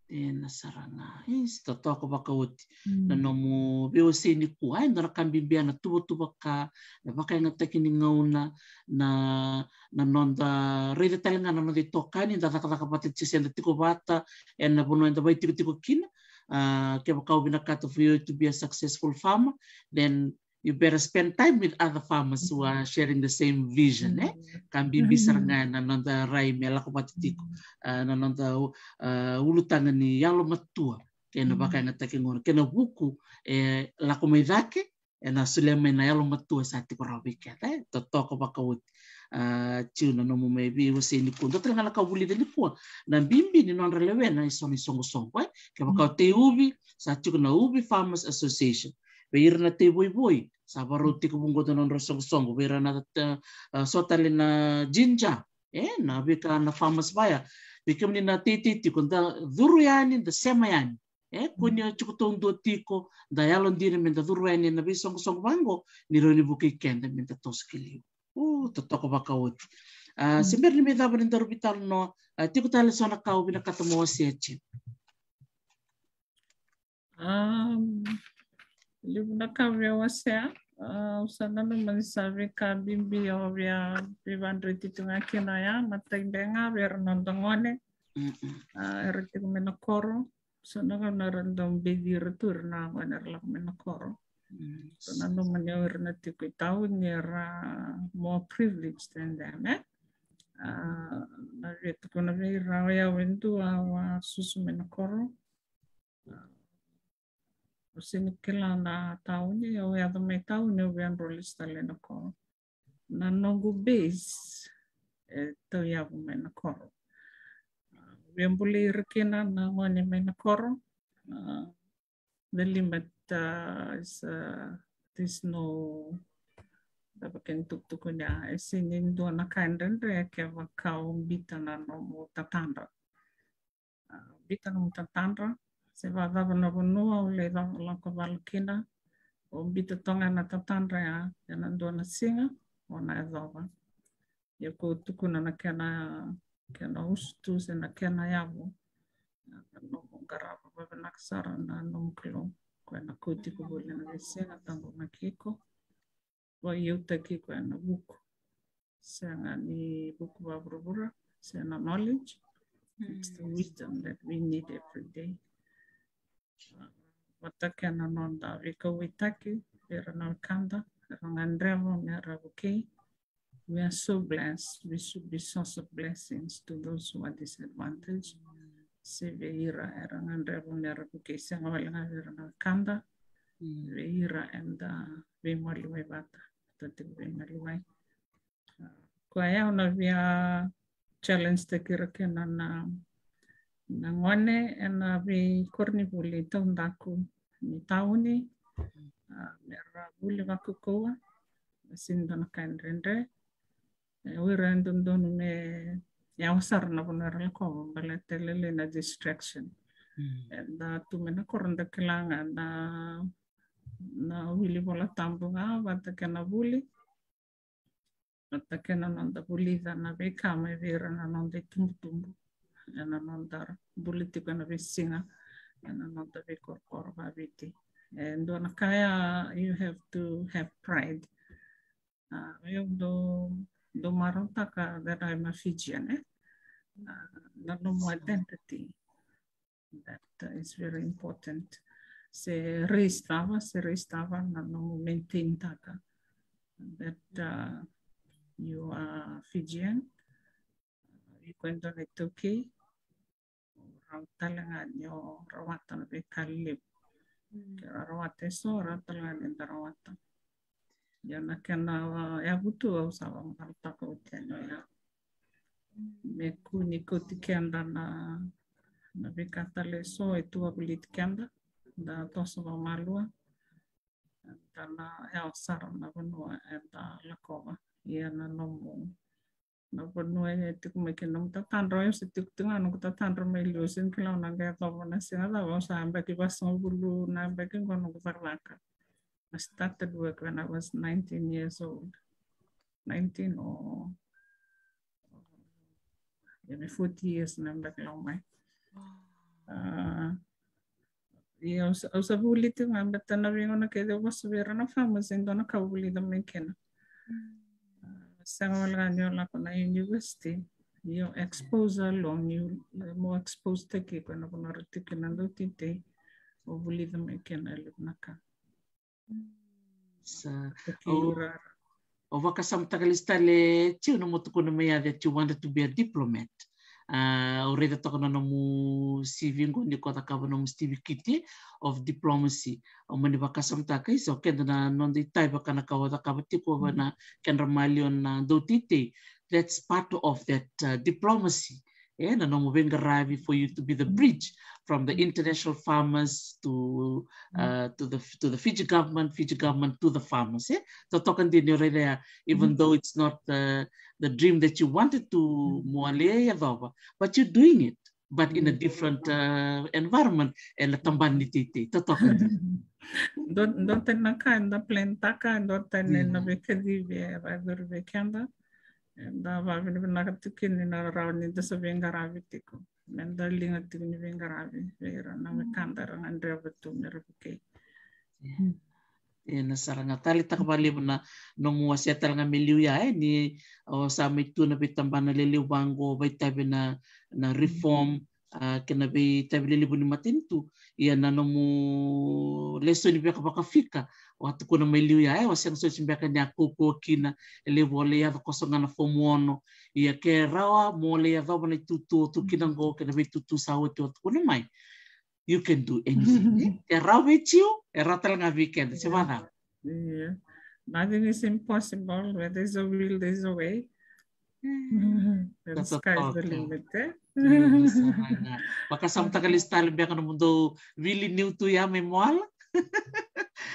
Ena sara ga. Isi, totoka vakaoti na nomu veiwasei nikua. E dua na ka bibi ya na tuvatuva ka, na vakayagataki ni gauna, na, na noda raica tale ga na noda itokani, da cakacaka vata tiko se da tiko vata ena vanua eda vakaitikotiko kina. A, kevaka o vinakata for you to be a successful farmer, then you better spend time with other farmers who are sharing the same vision, eh? Ka bibi sara ga na noda rai me lako vata tiko, a, na noda, a, ulutaga ni yalomatua kei na vakayagataki gauna, kei na vuku e lako mai cake, ena solia mai na yalomatua sa tiko rawa vei keda, eh? Totoka vakaoti. A, tiu na nomu mai veiwasei nikua. Dua tale ga na ka vulica nikua, na bibi ni nodra lewena eso na isoqosoqo, eh? Kevaka o tei uvi, sa tiko na Ubi Farmers Association. Vei ira na tei voivoi, sa varau tiko vuqa na nodra soqosoqo. Vei ira na, a, so tale na ginger, e, na veika na farmers vaya. Vei kemuni na teitei tiko, da curu yani, da sema yani. E, ko ni a tiko taudua tiko, da yalodina me da curu yani ena veisoqosoqo vaqo, ni rawa ni vukei keda me da toso ki liu. U, totoka vakaoti. A, se bera ni mai cava ni daru veitalanoa, a, tiko tale so na ka o vinakata mo wasea, Jim? Um, levu na ka via wasea, a, au sa nanuma ni sa veika bibi au via veivadreti tu ga kina ya, matai beka ga vei ira na noda gone. A, era tiko mai na koro. So na gauna era dau beci ira tu ira na gone era lako mai na koro. So nanuma ni o ira na tiko i tauni era more privileged than them, eh? A, na via tukuna vei ira, o yau e dua au a susu mai na koro. A, au sega ni kila na tauni, au yaco mai tauni, au via dro lesu tale na koro. Na noqu base e tauyavu mai na koro. A, via bulai ira kina na gone mai na koro. A, the limit, a, is, a, there's no, cava kena itukutuku ni a, e sega ni dua na ka e dredre kevaka o bita na nomu tatadra. A, bita nomu tatadra, se vakacava na vanua o lai lako cala kina, o bita toka ga na tatadra ya, ena dua na siga o na yacova. Ia ko tukuna na kena, kena usutu se na kena yavu, na nomu qarava vavinaka sara na nomu Kalou, ko ena kauti iko voli ena veisiga, taqomaki iko, vakaiyautaki iko ena vuku, sega ni vuku vakavuravura, se na knowledge. It's the wisdom that we need every day. Vata kei na noda veikauwaitaki vei ira na wekada era gadreva me ra vukei. We are so blessed. We should be source of blessings to those who are disadvantaged. Se vei ira era gadreva me ra vukei, sega wale ga vei ira na wekada, vei ira eda veimaliwai vata, eda tiko veimaliwai. A, koya au na via challenge taki ira kina na, na gone ena veikoronivuli taudaku ni tauni. A, me ra vuli vakaukauwa, e sega ni dua na ka e dredre. E, o ira e dodonu me yawa sara na vanua era lakova, baleta e lailai na distraction. Eda tu mai na koro da kila ga na, na wili Vola Tabu ga vata kei na vuli. Vata kei na noda vulica na veika mai vei ira na noda itubutubu, ena noda bula tiko ena veisiga, ena noda veikorokoro vakaviti. E dua na ka ya, you have to have pride. A, au dau, dau marautaka that I'm a Fijian, eh? A, na nomu identity. That uh, is very important. Se raise cava, se raise cava na nomu maintain taka that uh, you are Fijian, you going to iTaukei, rawa tale ga ni o rawata na veika lelevu. Ke ra rawata eso, rawa tale ga ni da rawata. Ia na kena yavu tu au sa vakabalataka oti yani oya. Me kua ni kauti keda na na veika tale eso e tu vavoliti keda, da toso vakamalua, da na yawa sara na vanua eda lakova. Ia na nomu na vanua e tiko mai kina nomu tatadra, au se tiko tiko ga noqu tatadra mai liu, au se ni kila au na qai yacova na siga cava, au sa yabaki vasagavulu na yabaki qo noqu cakacaka. I started work when I was nineteen years old. Nineteen or maybe forty years na yabaki lau mai. Uh, Ia au sa vuli tiko ga beta na veigauna kece au vosa vei ira na farmers e dua na ka au vulica mai kina. Sega wale ga ni o lako na university, io expose alone, io mo expose taki iko ena vanua ra tiko kina dau teitei, au vulica mai kina e levu na ka. Sa o vakasamataka lesu tale tiko na mo tukuna mai ya that you wanted to be a diplomat. Uh, o raica toka na nomu C V qo ni ko cakava nomu certificate of diplomacy. O mani vakasamataka isa o keda na noda itai vaka na ka o cakava tiko va na kedra maliwa na dau teitei. That's part of that uh, diplomacy. E na nomu veiqaravi for you to be the bridge from the international farmers to uh, to the to the Fiji government, Fiji government to the farmers. E totoka dina o raica ya, even though it's not the the dream that you wanted to mo lai yacova, but you're doing it, but in a different uh, environment. Ena tabana ni teitei totoka dina. Dua tani na ka eda plan taka, dua tani na veikacivi e vakacivi vei keda. Eda vakavinavinaka tiko kina ni na rawa ni da sa veiqaravi tiko, me da liga tiko ni veiqaravi vei ira na wekada era gadreva tu me ra vukei. Ena sara ga taleitaka vakalevu na nomu wasea tale ga me liu ya, e ni o sa mai tu na veitabana lelevu vaqo, vakaitavi na na reform, a kena veitavi lelevu ni matanitu. Ia na nomu lesoni veka vakafika o a tukuna mai liu ya, e o sega soti beka ni a kaukauwa kina, e levu o lai yaco koso ga na fomu ono. Ia ke rawa mo lai yacova na itutu o tu kina qo kei na veitutu sa oti o tukuna mai, you can do anything. Ke rawa vei tiu, e rawa tale ga vei keda, se vacava? Yeah. Nothing is impossible. Where there's a will, there's a way. The sky is the limit, e? Vakasamataka lesu tale beka nomudou vili niu tu ya mai Moala.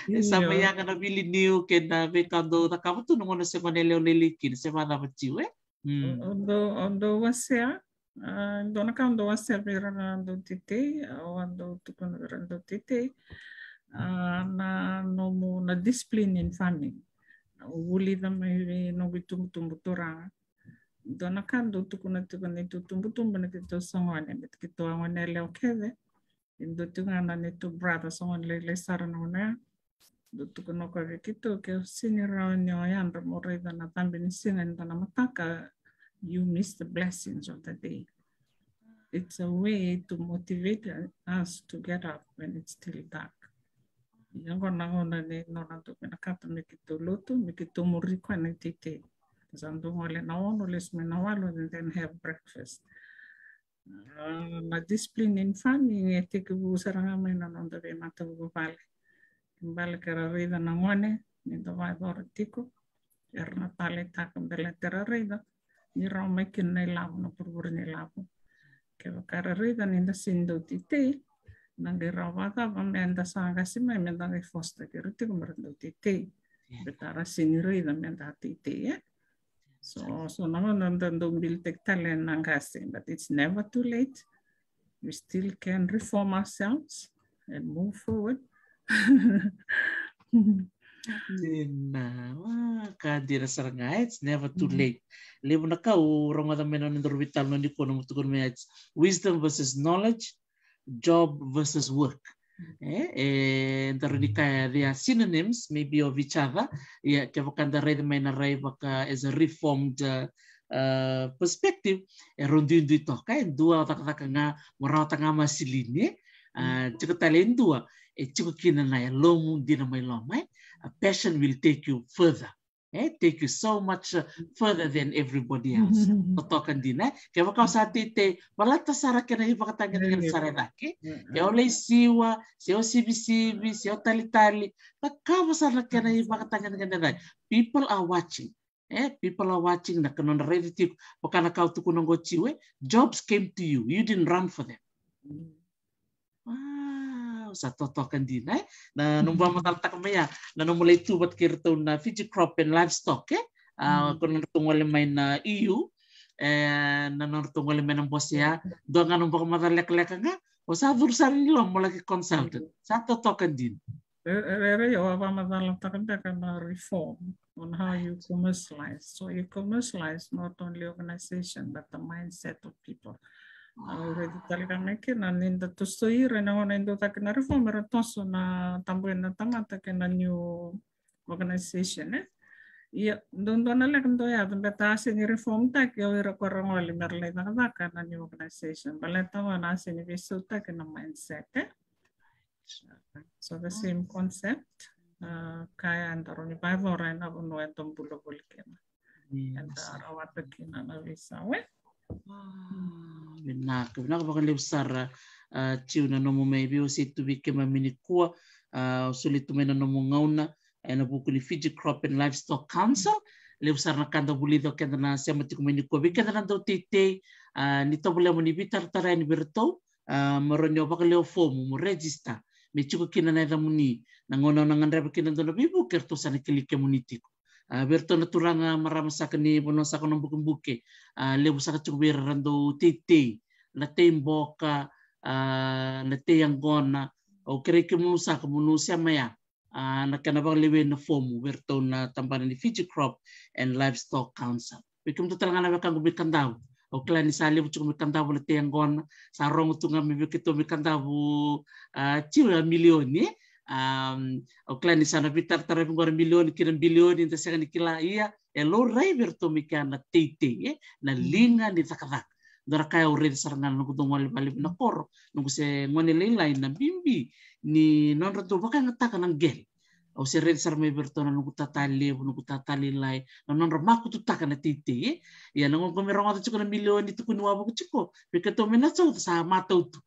E sa mai yaga na vili niu kei na veika dou cakava tu na gauna se gone yalewa lailai kina, se vacava tiu, e? O dou wasea, a dua na ka o dou wasea vei ira na dau teitei, o a dau tukuna vei ira na dau teitei, a na nomu na discipline in farming. Au vulica mai vei noqu itubutubu turaga. Dua na ka dau tukuna tiko na itubutubu na keitou sa gone, me keitou a gone yalewa kece. E dua tiko ga na neitou brother sa gone lailai sara na gauna ya. Dau tukuna o koya vei keitou, ke o sega ni rawa ni o yadra mo raica na cabe ni siga ni da na mataka, you miss the blessings of the day. It's a way to motivate us to get up when it's still dark. Ia qo na gauna ni nona dau vinakata me keitou lotu, me keitou muri koya na iteitei. Sa dau gole na ono, lesu mai na walu, and then have breakfast. A, na discipline in farming e tekivu sara ga mai na noda veimatavuvale. Baleta ke ra raica na gone ni da vakayacora tiko, era na taleitaka baleta era raica ni rawa mai kina na ilavo, na vurevure ni ilavo. Kevaka era raica ni da sega ni dau teitei, na qai rawa vakacava me da sa qasi mai me da qai fostaki ira tiko me ra dau teitei. Baleta ra sega ni raica me da teitei, e? So, so na gauna da dau bilitaki tale na qase, but it's never too late. We still can reform ourselves and move forward. Dina, wa, ka dina sara ga, it's never too late. Levu na ka au rogoca mai na nodaru veitalanoa nikua, na mutukuna mai, it's wisdom versus knowledge, job versus work. E, e daru ni kaya they are synonyms maybe of each other. Ia kevaka da raica mai na rai vaka as a reformed uh, uh, perspective, e rau duidui toka, e dua o cakacaka ga, mo rawata ga masilini, e. Uh, tiko tale e dua, e tiko kina na yalomu dina mai loma, e. A passion will take you further. E, take you so much, uh, further than everybody else. Totoka dina, e. Kevaka o sa teitei, valata sara kena ivakatagedegede sara e cake. Ke o lai siwa, se o sivisivi, se o talitali, cakava sara na kena ivakatagedegede e cake. People are watching. E, people are watching, na ka nodra raici tiko. Vaka na ka au tukuna oqo, Jiu, e. Jobs came to you. You didn't run for them. Wow, sa totoka dina, e. Na nomu vakamacalataka mai ya, na nomu lai tu vata kei iratou na Fiji Crop and Livestock, e. A, ko nodratou gole mai na E U, e, na nodratou gole mai na bose ya. Dua ga nomu vakamacala lekaleka ga, o sa curu sara ni loma mo laki consultant. Sa totoka dina. E, e, e, e, au a vakamacalataka beka na reform on how you commercialize. So you commercialize not only organization, but the mindset of people. Au raica tale ga mai kina ni da toso ira na gauna e dau caka na reform, era toso na tabu na tamata kei na new organization, e. Ia, dodonu na leqa dau yaco, beta a sega ni reform taki o ira ko ra gole me ra lai cakacaka na new organization. Baleta ga na a sega ni veisautaki na mindset, e. So the same concept, uh, ka ya e dau rawa ni vakayacora ena vanua e dau bula voli kina. Eda rawata kina na veisau, e. Vinaka, vinaka vakalevu sara, uh, Jiu, na nomu mai veiwasei tu vei keimami nikua, uh, soli tu mai na nomu gauna ena vuku ni Fiji Crop and Livestock Council. Levu sara na ka da vulica o keda na sema tiko mai nikua. Vei keda na dau teitei, uh, ni tovolea mo ni veitaratara yani vei iratou, a, mo rawa ni o vakalewe fomu, mo register, me tiko kina na yacamuni, na gauna o na gadreva kina dua na veivuke, eratou sa na kilai kemuni tiko. A, vei iratou na turaga, marama saka ni vanua saka o na bukebuke, a, levu saka tiko vei ira era dau teitei, na tei boka, a, na tei yaqona, au kerei kemunu saka mo ni sema ya, a, na kena vakalewena fomu vei iratou na tabana ni Fiji Crop and Livestock Council. Vei kemudou tale ga na wekaqu mai Kadavu, au kila ni sa levu tiko mai Kadavu na tei yaqona, sa rogo tu ga mai vei keitou mai Kadavu, a, Jiu, a, milioni, e. Am, au kila ni sa na veitarataravi qo na milioni ki na bilioni, da sega ni kila, ia, e laurai vei iratou mai kea na teitei, e, na liga ni cakacaka. Dua na ka au raica sara ga na noqu dau gole vakalevu na koro, noqu se gone lailai, na bibi ni nodra dau vakayagataka na qele. Au se raica sara mai vei iratou na noqu tata levu, noqu tata lailai, na nodra makututaka na teitei, e. Ia na gauna qo me rogoca tiko na milioni tukuni wavoki tiko, vei keitou mai na South sa matau tu.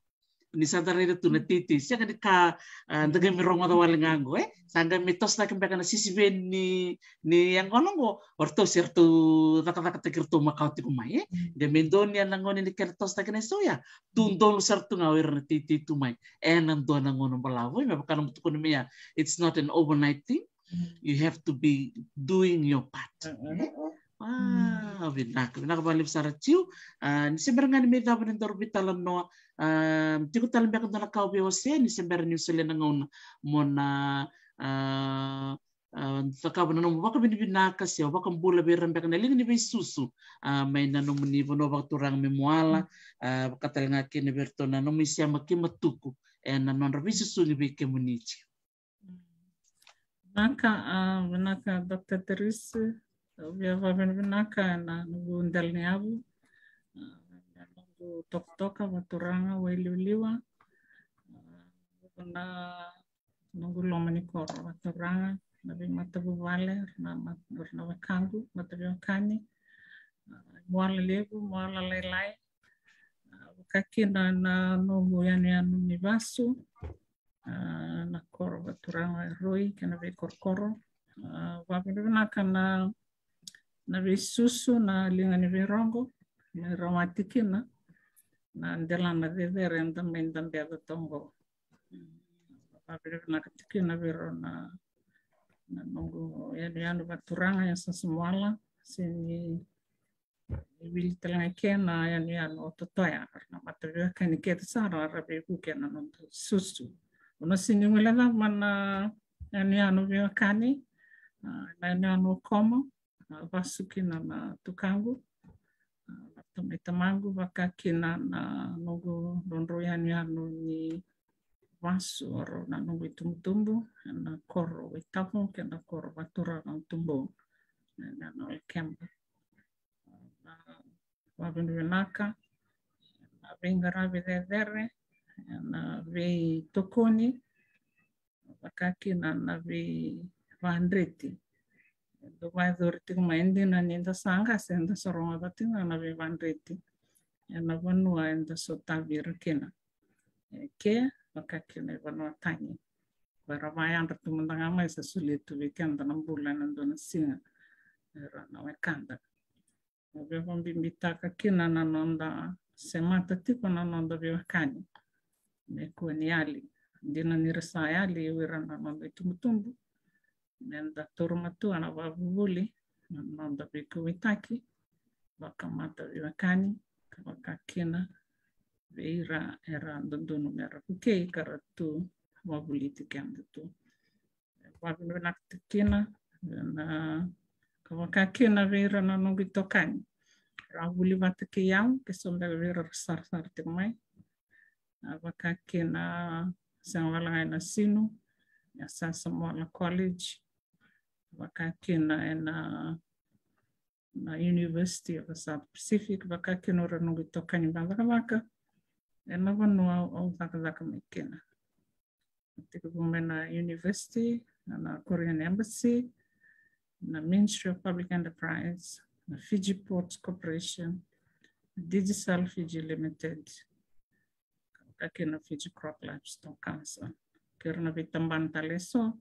Ni sa da raica tu na teitei, sega ni ka, a, da qai mai rogoca wale ga qo, e. Sa qai mai tosotaki beka na sisive ni, ni yaqona qo, o ratou se ratou cakacakataki iratou makawa tiko mai, e. Qai mai donuya na gauna ni kena tosotaki na isau ya, tu donu sara tu ga o ira na teitei tu mai ena dua na gauna balavu, e. Me vaka nomu tukuna mai ya, it's not an overnight thing. You have to be doing your part. Wow, vinaka, vinaka vakalevu sara Jiu. A, ni se bera ga ni mai cava ni daru veitalanoa, a, tiko tale beka dua na ka au via wasea, ni se bera niu solia na gauna mo na, a, a, cakava na nomu vakavinavinaka se vakabula vei ira beka na liga ni veisusu, a, mai na nomuni vanua vakaturaga mai Moala, a, vaka tale ga kina vei iratou na nomu isema kei Matuku ena nodra veisusu ni vei kemuni Jiu. Vinaka, a, vinaka Doctor Teresi, au via vakavinavinaka ena noqu dela ni yavu, a, ena noqu tokatoka vakaturaga, wailiuliwa, a, na noqu loma ni koro vakaturaga, na veimatavuvale, na ma-, na wekaqu, mataveiwekani, a, Moala Levu, Moala Lailai, a, vaka kina na noqu yanuyanu ni vasu, a, na koro vakaturaga e Roi kei na veikorokoro. A, vakavinavinaka na, na veisusu, na liga ni veirogo me rawati kina na delana cecere eda mai dabeca toqo. Vakavinavinaka tiko kina vei rau na, na noqu yanuyanu vakaturaga, Yasayasa Moala, se ni wili tale ga kina na yanuyanu o Totoya, na mataveiwekani kece sara ra veivuke ena noda susu. Au na sega ni guilecava na yanuyanu veiwekani, a, na yanuyanu o Komo, a, vasu kina na tukaqu, a, na tamai tamaqu, vaka kina na noqu drodro yanuyanu ni vasu, o rau na noqu itubutubu ena koro Waitavu kei na koro vakaturaga o Tubou, na, na, na Keba. Vavinavinaka na veiqaravi cecere, na veitokoni, vaka kina na veivadreti. Dou vayacori tiko mai, e dina ni da sa qase, eda sa rogoca tiko ga na veivadreti ena vanua eda sotavi ira kina. E ke vaka kina e vanua tani. Ko era vayadra tu mada ga mai, sa solia tu vei keda na bula ena dua na siga. Era na wekada. Au via vakabibitaka kina na noda semata tiko na noda veiwekani me kua ni yali. Dina ni ra sa yali o ira na noda itubutubu, me da taura matua na vakavuvuli na noda veikauwaitaki, vakamata veiwekani, ka vaka kina vei ira era dodonu me ra vukei ka ra tu vakavulici keda tu. Vavinavinaka tiko kina, na ka vaka kina vei ira na noqu itokani ra vuli vata kei au, ke so beka vei ira ra sarasara tiko mai. Na vaka kina, sega wale ga ena Sinu, na Sasamola College, vaka kina ena na University of the South Pacific, vaka kina o ira noqu itokani vakavaka ena vanua au cakacaka mai kina. Tekivu mai na university, na Korean Embassy, na Ministry of Public Enterprise, na Fiji Ports Corporation, Digicel Fiji Limited, ka kina Fiji Crop Livestock Council. Kei ira na veitabana tale eso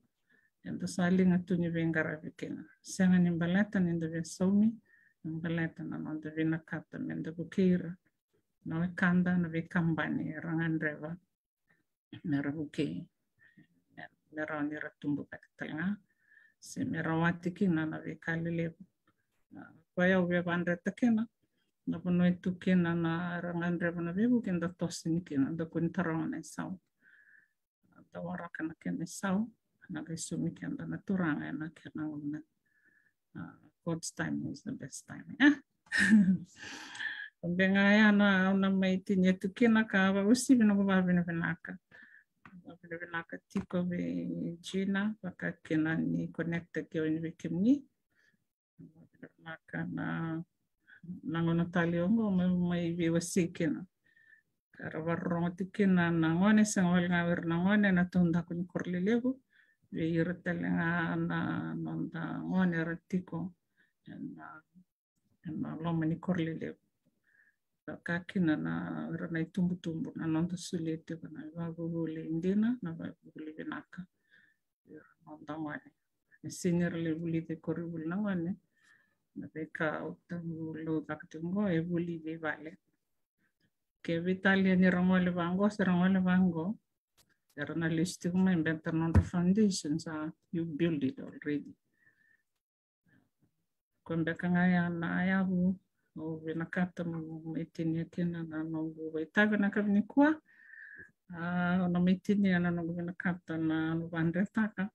eda sa liga tu ni veiqaravi kina. Sega ni baleta ni da via saumi, baleta na noda vinakata me da vukei ira na wekada, na veikabani era gadreva me ra vukei, me rawa ni ra tubu cake tale ga, se me rawati kina na veika lelevu. Koya au via vadreta kina na vanua e tu kina na ra gadreva na veivuke, da toso ni kina, da kua ni taroga na isau. Da waraka na kena isau, na qai saumi keda na Turaga ena kena gauna. God's timing is the best timing, e? Beka ga ya na au na mai tinia tu kina ka vakauasivi noqu vavinavinaka. Vavinavinaka tiko vei Gina, vaka kina ni connecta kei au ni vei kemuni. Vavinavinaka na na gauna tale oqo mai, mai veiwasei kina. Ka ra varorogo tiko kina na gone, sega wale ga vei ira na gone, na taudaku ni koro lelevu. Vei ira tale ga na noda gone era tiko ena, ena loma ni koro lelevu. Vaka kina na ira na itubutubu, na noda solia tiko na vakavuvuli dina, na vakavuvuli vinaka. Ira noda gone. E sega ni ra lai vulica e koronivuli na gone, na veika au taulaucaka tiko oqo e vulica i vale. Ke veitalia ni ra gole vaqo se ra gole vaqo, era na lesu tiko mai, baleta na nodra foundation sa, you build it already. Ko beka ga ya na yavu au vinakata meu mai tinia kina na noqu vakaitavi ena yakavi nikua. A, au na mai tinia na noqu vinakata na, na vadretaka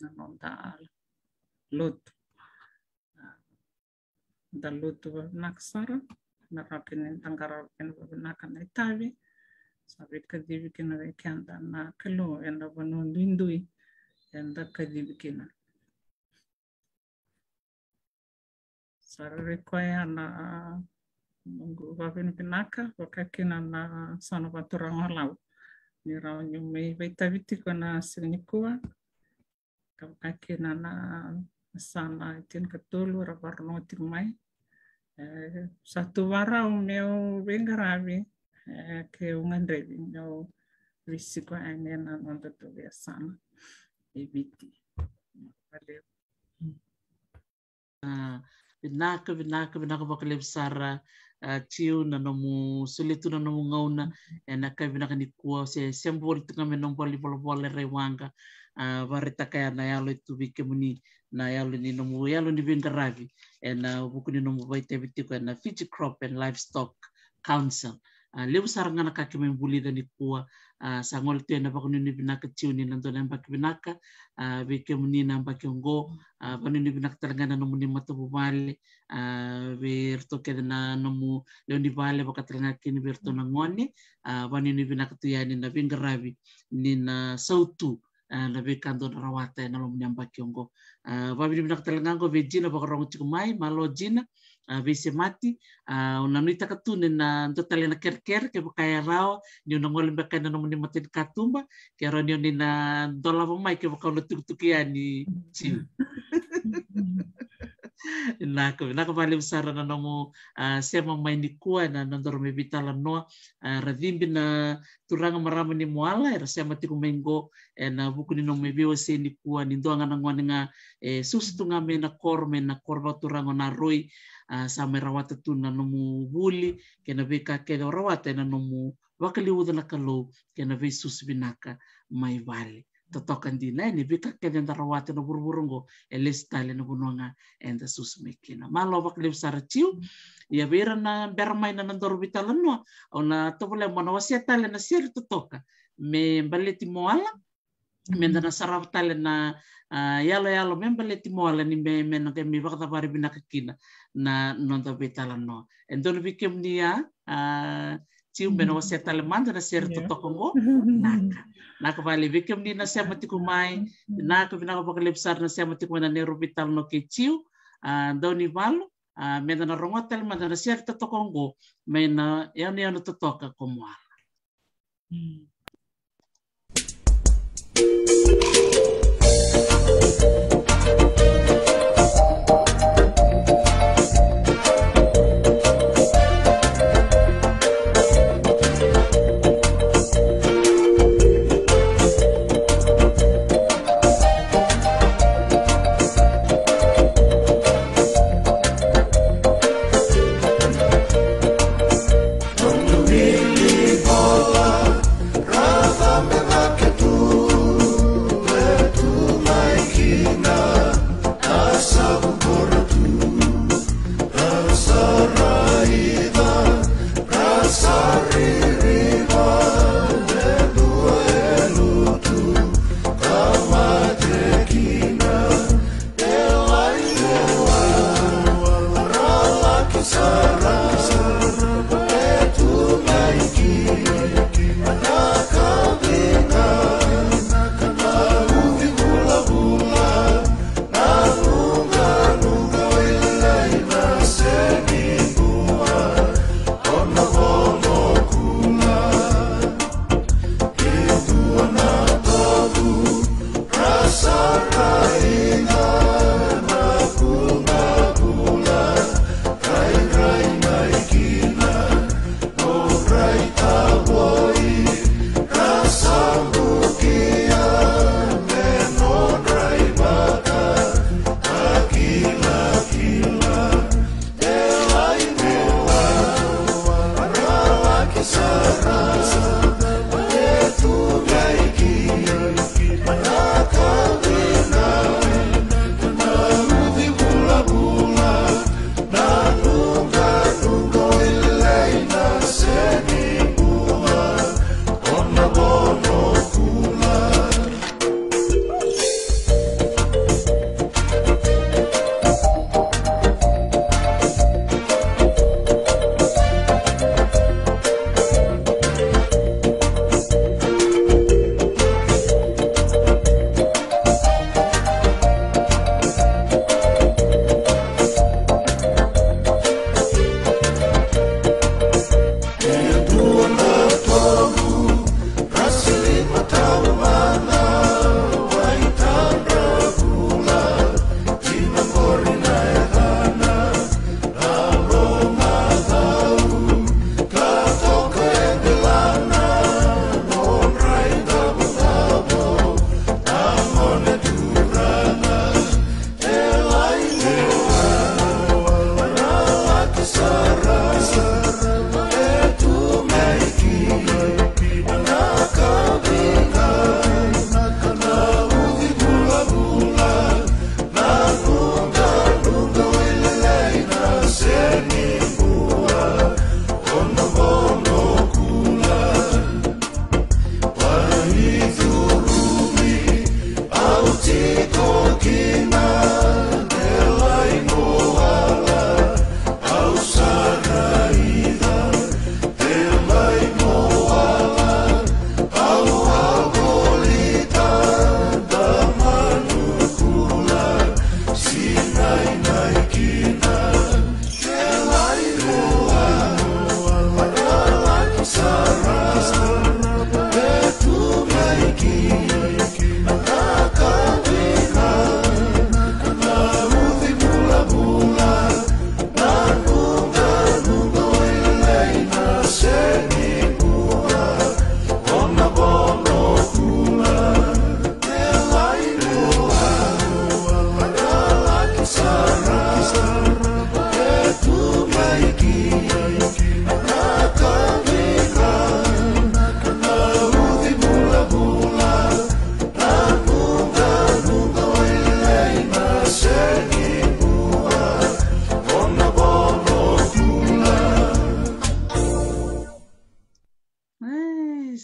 na noda lotu. A, da lotu vavinaka sara, na rawa kina ni da qarava kina vavinaka na itavi. Sa veikacivi kina vei keda na Kalou ena vanua duidui eda kacivi kina. Sa rairai koya na noqu vavinavinaka, vaka kina na sa na vaturaga o Lau. Ni rawa niu mai vaitavi tiko ena siga nikua. Ka vaka kina na sa na tinikatolu era vakarorogo tiko mai. E, sa tu vakarau meu veiqaravi, e, keu gadrevi meu veisiko yani ena noda dau veiyasana e Viti. Valevu. A, vinaka, vinaka, vinaka vakalevu sara, a, Jiu, na nomu solia tu na nomu gauna ena yakavi vinaka nikua, se, se boli tu ga me nomu vale ni volavola e Raiwaqa, a, vakaraitaka ya na yalo e tu vei kemuni, na yalo ni nomu, yalo ni veiqaravi ena vuku ni nomu vakaitavi tiko ena Fiji Crop and Livestock Council. A, levu sara ga na ka keimami vulica nikua. A, sa gole tu ena vakanuinui vinaka Jiu ni na dua na yabaki vinaka, a, vei kemuni na yabaki oqo. A, vakanuinui vinaka tale ga na nomuni matavuvale, a, vei iratou kece na nomu lewe ni vale, vaka tale ga kina vei iratou na gone. A, vakanuinui vinaka tu yani na veiqaravi ni na sautu, a, na veika dou na rawata ena loma ni yabaki oqo. A, vavinavinaka tale ga oqo vei Jina vakarorogo tiko mai, malo Jina. a, veisemati. A, au na nuitaka tu ni na dua tale na kerekere kevaka e rawa ni o na gole beka ena nomuni matanikatuba, ke rawa ni o ni na dolava mai kevaka o na tukituki yani, Jiu. Vinaka, vinaka vakalevu sara na nomu, a, sema mai nikua ena nodaru mai veitalanoa. A, ra cibi na turaga, marama ni Moala era sema tiko mai qo ena vuku ni nomu mai veiwasei nikua ni dua ga na gone ga e susu tu ga mai na koro, mai na koro vakaturaga o Naroi. A, sa mai rawata tu na nomu vuli kei na veika kece o rawata ena nomu vakaliuca na Kalou kei na veisusu vinaka mai vale. Totoka dina, e, ni veika kece eda rawata ena vuravura oqo e lesu tale ena vanua ga eda susu mai kina. Malo vakalevu sara, Jiu. Ia vei ira na bera mai na nodaru veitalanoa, au na tovolea mo na wasea tale na sere totoka me baleti Moala, meda na sarava tale na, a, yaloyalo me baleti Moala ni me, me na qai mai vakacavari vinaka kina na noda veitalanoa. E donu vei kemuni ya, a, Jiu, me na wasea tale mada na sere totoka oqo. Naka. Naka vakalevu vei kemuni na sema tiko mai. Vinaka, vinaka vakalevu sara na sema tiko mai na neirau veitalanoa kei Jiu. A, Daunivalu, a, meda na rogoca tale mada na sere totoka oqo mai na yanuyanu totoka ko Moala.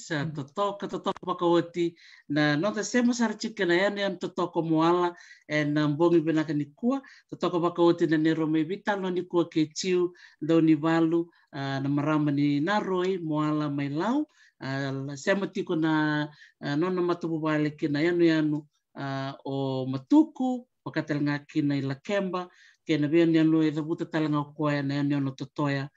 Sa totoka, totoka vakaoti na noda sema sara tiko kei na yanuyanu totoka o Moala ena bogi vinaka nikua. Totoka vakaoti na neirau mai veitalanoa nikua kei Jiu Daunivalu, a, na marama ni Naroi, Moala mai Lau. A, sema tiko na, a, nona matavuvale kei na yanuyanu, a, o Matuku, vaka tale ga kina i Lakeba, kei na veiyanuyanu e cavuta tale ga o koya na yanuyanu o Totoya,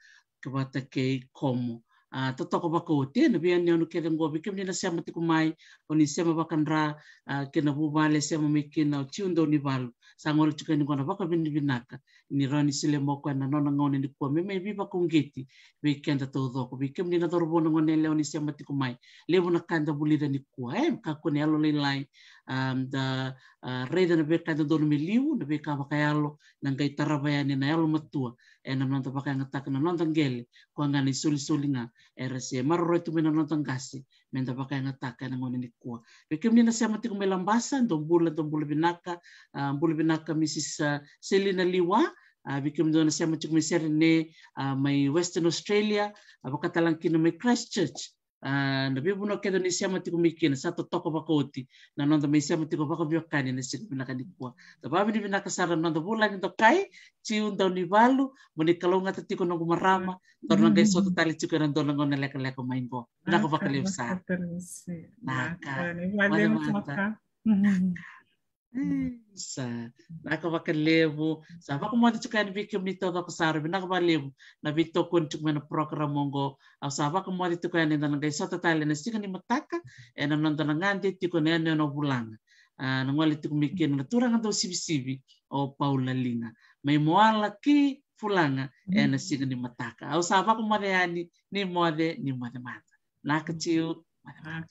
vata kei Komo. A, totoka vakaoti na veiyanuyanu kece qo. Vei kemuni na sema tiko mai, o ni sema vakadra, a, kei na vuvale sema mai kina o Jiu Daunivalu. Sa gole tiko yani qo na vakavinavinaka ni rawa ni solia mai o koya na nona gauna nikua me mai veivakauqeti vei keda taucoko. Vei kemuni na cauravou, na goneyalewa, ni sema tiko mai, levu na ka da vulica nikua, e, kakua ni yalolailai, a, da, a, raica na veika e dodonu me liu, na veika vakayalo, na qai tarava yani na yalomatua ena noda vakayagataka na noda qele, koya ga na isolisoli ga era se maroroya tu mai na noda qase, meda vakayagataka ena gauna nikua. Vei kemuni na sema tiko mai Labasa, dou bula, dou bula vinaka, a, bula vinaka Mrs, a, Selina Liwa. A, vei kemuni dou na sema tiko mai Serene, a, mai Western Australia, a, vaka tale ga kina mai Christchurch. A, na veivanua kece ni sema tiko mai kina, sa totoka vakaoti na noda mai sema tiko vakaveiwekani na siga vinaka nikua. Da vakavinavinaka sara na noda vulagi dokai, Jiu Daunivalu, mo ni kalougata tiko noqu marama, daru na qai sota tale tiko ena dua na gauna lekaleka mai qo. Vinaka vakalevu sara. Vinaka. Vinaka. Moce mada. Isa, vinaka vakalevu. Sa vakamoce tiko yani vei kemuni taucoko sara, vinaka vakalevu na veitokoni tiko mai na program oqo. Au sa vakamoce tiko yani, eda na qai sota tale ena siga ni mataka ena noda na gade tiko na yanuyanu o Vulaga. A, na gole tiko mai kina na turaga dau sivisivi o Paula Liga mai Moala ki Vulaga ena siga ni mataka. Au sa vakamoce yani, ni moce, ni moce mada. Vinaka Jiu, moce mada.